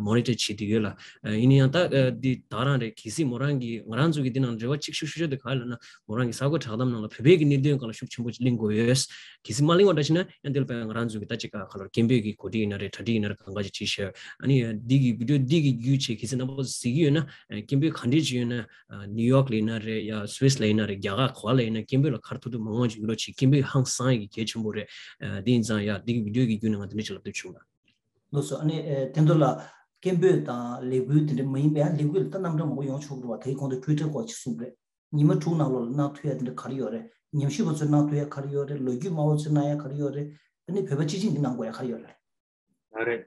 མོ་ནི་ཊར་བྱེད་དུ་ཡོད་ལ། ཡིན་ན་ཡང་ད་འདི་ད་རང་རེད། གལ་སྲིད་མོ་རང་གི་ང་རང་ཚོ་གི་འདི་ནང་རེ་བ་གཅིག་ཤུགས་ཤུགས་ཆེ་དེ་ག་ལ་ན་མོ་རང་གི་གསར་འགོད་བསྒྲགས་གཏམ་ནང་ལ་བོད་པའི་གི་གནད་དོན་སྒང་ལ་ཤུགས་ཆེན་པོ་ཅིག་གླེང་དགོས་ཡོད། གལ་སྲིད་མ་གླེང་བ་འདྲ་ཞིག་ན་ཡང་འདི་ལ་དཔེ་ང་རང་ཚོ་གི་ད་ཅིག་ག་ལབ་སྐད་འབོད་ཀྱི་གོ་སྒྲིག་ཡིན་ན་རེད། གྲ་སྒྲིག་ཡིན་ན་རེད། གང་ག་ཅིག་བྱེད་ཤག་ཨ་ནི་འདི་གི་བི་ཌིའོ་འདི་གི་བརྒྱུད་བྱས་གལ་སྲིད་རྣམ་པ་ཚོ་གཟིགས་ཀྱི་ཡོད་ན་སྐད་འབོད་ག་འདྲས་ཅིག་ཡོད་ན། ནིའུ་ཡོག་ལ་ཡིན་ན་རེད། ཡ་སུད་སི་ལ་ཡིན་ན་རེད། རྒྱ་གར་ག་བ་ལ་ཡིན་ན་སྐད་འབོད་ལ་ཁ་ཐུག་ཐུག་མང་མང་ཅིག་ཡོད་རོགས་བྱེད། སྐད་འབོད་ཧང་སང་ཡ་གི་གལ་ཆེན་པོ་རེད། དེ་ཡིན་ཙང་ཡ་འདི་གི་བི་ཌིའོ་གི་བརྒྱུད་ནས་ང་དེ་འདྲ་ཅིག་ལབ་འདོད་བྱུང་ལ། ལགས་སོ། ཨ་ནི་ཨེ་དེ་ཚོ་ལ་སྐད་འབོད་དང་ལས་འགུལ་དེ་འདྲ་མ་ཡིན་པའི་ཡང་ལས་འགུལ་ལ་ད་རྣམ་གྲངས་མང་པོ་ཡོང་ཆོག་གི་རེད་བ། དེའི་གོང་དུ་ཊུའི་ཊར་སྐོར་ཅིག་གསུངས་པ་རེད། ཉི་མ་དྲུག་ནང་ལོགས་ལ་གནང་ཐུབ་ཡ་དེ་འདྲ་ག་རེ་ཡོད་རེད། ཉམས་ཞིབ་པ་ཚོས་གནང་ཐུབ་ཡ་ག་རེ་ཡོད་རེད། ལོ་རྒྱུས་སྨྲ་བ་ཚོས་གནང་ཡ་ག་རེ་ཡོད་རེད། ཨ་ནི་བོད་པ་སྤྱི་བྱིངས་ཀྱིས་གནང་དགོས་ཡ་ག་རེ་ཡོད་རེད། ལགས་རེད།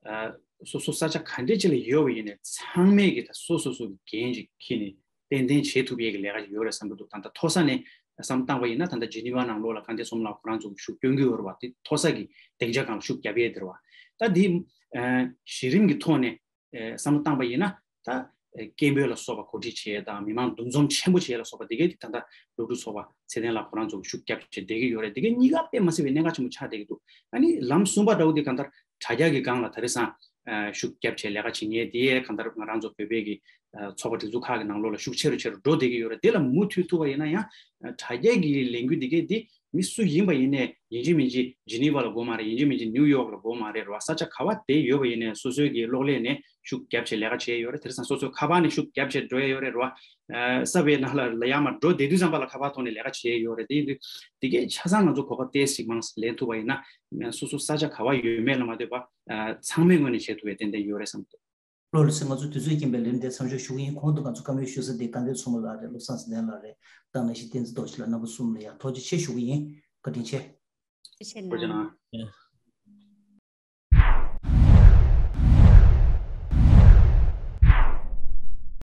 ཨ་སོ་སོ་ས་ཆ་ག་འདྲས་ཅིག་ལ་ཡོད་པ་ཡིན་ནའི་ཚང་མས་ཀྱིས་ད་སོ་སོ་སོ་གི་འགན་ཅིག་འཁྱེར་ནས་ཏན་ཏན་བྱེད་ཐུབ་ཡས་ཀྱི་ལས་ཀ་ཅིག་ཡོད་རེད་བསམ་གྱི་འདུག་ད་ལྟ་མཐོ་ས་ནས་བསམ་བློ་བཏང་བ་ཡིན་ན་ད་ལྟ་ཇི་ནི་ཝ་ནང་ལོགས་ལ་དཀའ་ལས་གསུམ་ལ་ཁོ་རང་ཚོ་ཤུགས་སྐྱོན་གྱི་ཡོད་རེད་བ། དེ་མཐོ་ས་གི་སྡིངས་ཆ་སྒང་ལ་ཤུགས་རྒྱབ་ཡས་དེ་རེད་བ། ད་འདི་ཨ་གཞི་རིམ་གྱི་ཐོག་ནས་ཨ་བསམ་བློ་བཏང་བ་ཡིན་ན་ད་ སྐད་འབོད་ལ་སོགས་པ་གོ་སྒྲིག་བྱེད་ཡས་དང་མི་མང་འདུ་འཛོམས་ཆེན་པོ་བྱེད་ཡས་ལ་སོགས་པ་དེ་གས་དེ་ད་ལྟ་སློབ་ཕྲུག་ཚོགས་པ་ཚེ་བརྟན་ལགས་ཁོ་རང་ཚོ་ཤུགས་རྒྱབ་བྱས་བསྡད་ཀྱི་ཡོད་རེད། དེ་གས་གཉིས་ཀ་དཔེ་མ་སྲིད་པའི་གནད་འགག་ཆེན་པོ་ཆགས་བསྡད་ཀྱི་འདུག་ཨ་ནི་ལམ་གསུམ་པ་འདྲ་བོ་དེ་གང་ལྟར་དྲ་རྒྱ་གི་སྒང་ལ་དེང་སང་ཤུགས་རྒྱབ་བྱས་ལས་ཀ་བྱེད་མཁན་དེ་གང་ལྟར་ང་རང་ཚོ་བོད་པའི་གི་ཚོགས་པ་སྒྲིག་འཛུགས་ཁག་གི་ནང་ལོགས་ལ་ཤུགས་ཆེ་རུ་ཆེ་རུ་འགྲོ་བསྡད་ཀྱི་ཡོད་རེད། དེ་ལ་མུ་མཐུད་ཐུབ་པ་ཡིན་ན་ཡང་དྲ་རྒྱ་གི་ལས་འགུལ་འདི་གས་འདི་མི་སུ་ཡིན་པ་ཡིན་ནའི་ཡིན་གཅིག་མིན་གཅིག་ཇི་ནི་ཝ་ལ་དགོས་མ་རེད། ཡིན་གཅིག་མིན་གཅིག་ནིའུ་ཡོག་ལ་དགོས་མ་རེད། རེད་བ། ས་ཆ་ག་བ་དེ་ཡོད་པ་ཡིན་ནའི་སོ་སོའི་གི་གློག་ཀླད་ནས་ཤུགས་རྒྱབ་བྱས་ལས་ཀ་བྱས་ཡོད་རེད། དེང་སང་སོ་སོའི་ཁ་པར་ནས་ཤུགས་རྒྱབ་བྱས་འགྲོ་ཡ་ཡོད་རེད། རེད་བ། ས་བའི་ནང་ལ་ལ་ཡར་མར་འགྲོ་བསྡད་དུས་ཙམ་པ་ལ་ཁ་པར་ཐོག་ནས་ལས་ཀ་བྱས་ཡོད་རེད། དེ་དུས་དེ་གས་ཆ་ཚང་ང་ཚོ་གོ་སྐབས་ཏོག་ཙམ་མང་ཙམ་ལེན་ཐུབ་པ་ཡིན་ན་སོ་སོ་ས་ཆ་ག་བ་ཡོད་མེད་ལ་མ་ལྟོས་པ་ཚང་མའི་ངོས་ནས་བྱེད་ཐུབ་པའི་ཏན་ཏན་ཡོད་རེད་བསམ་འདུག་ལགས་ལགས་སེ། ང་ཚོ་དུས་ཚོད་རྐྱེན་པས་ལན་འདེབས་མཚམས་འཇོག་ཞུ་གི་ཡིན། གོང་དུ་ང་ཚོ་བཀའ་མོལ་ཞུ་ས་དེ་དགའ་ལྡན་མཚོ་མོ་ལགས་རེད། བློ་བཟང་ཚེ་བརྟན་ལགས་རེད། རྟག་ན་ཤི་བསྟན་འཛིན་རྡོ་རྗེ་ལགས། རྣམ་པ་གསུམ་ལ་ཡང་ཐུགས་རྗེ་ཆེ་ཞུ་གི་ཡིན། བཀའ་དྲིན་ཆེ། ཐུགས་རྗེ་གནང་།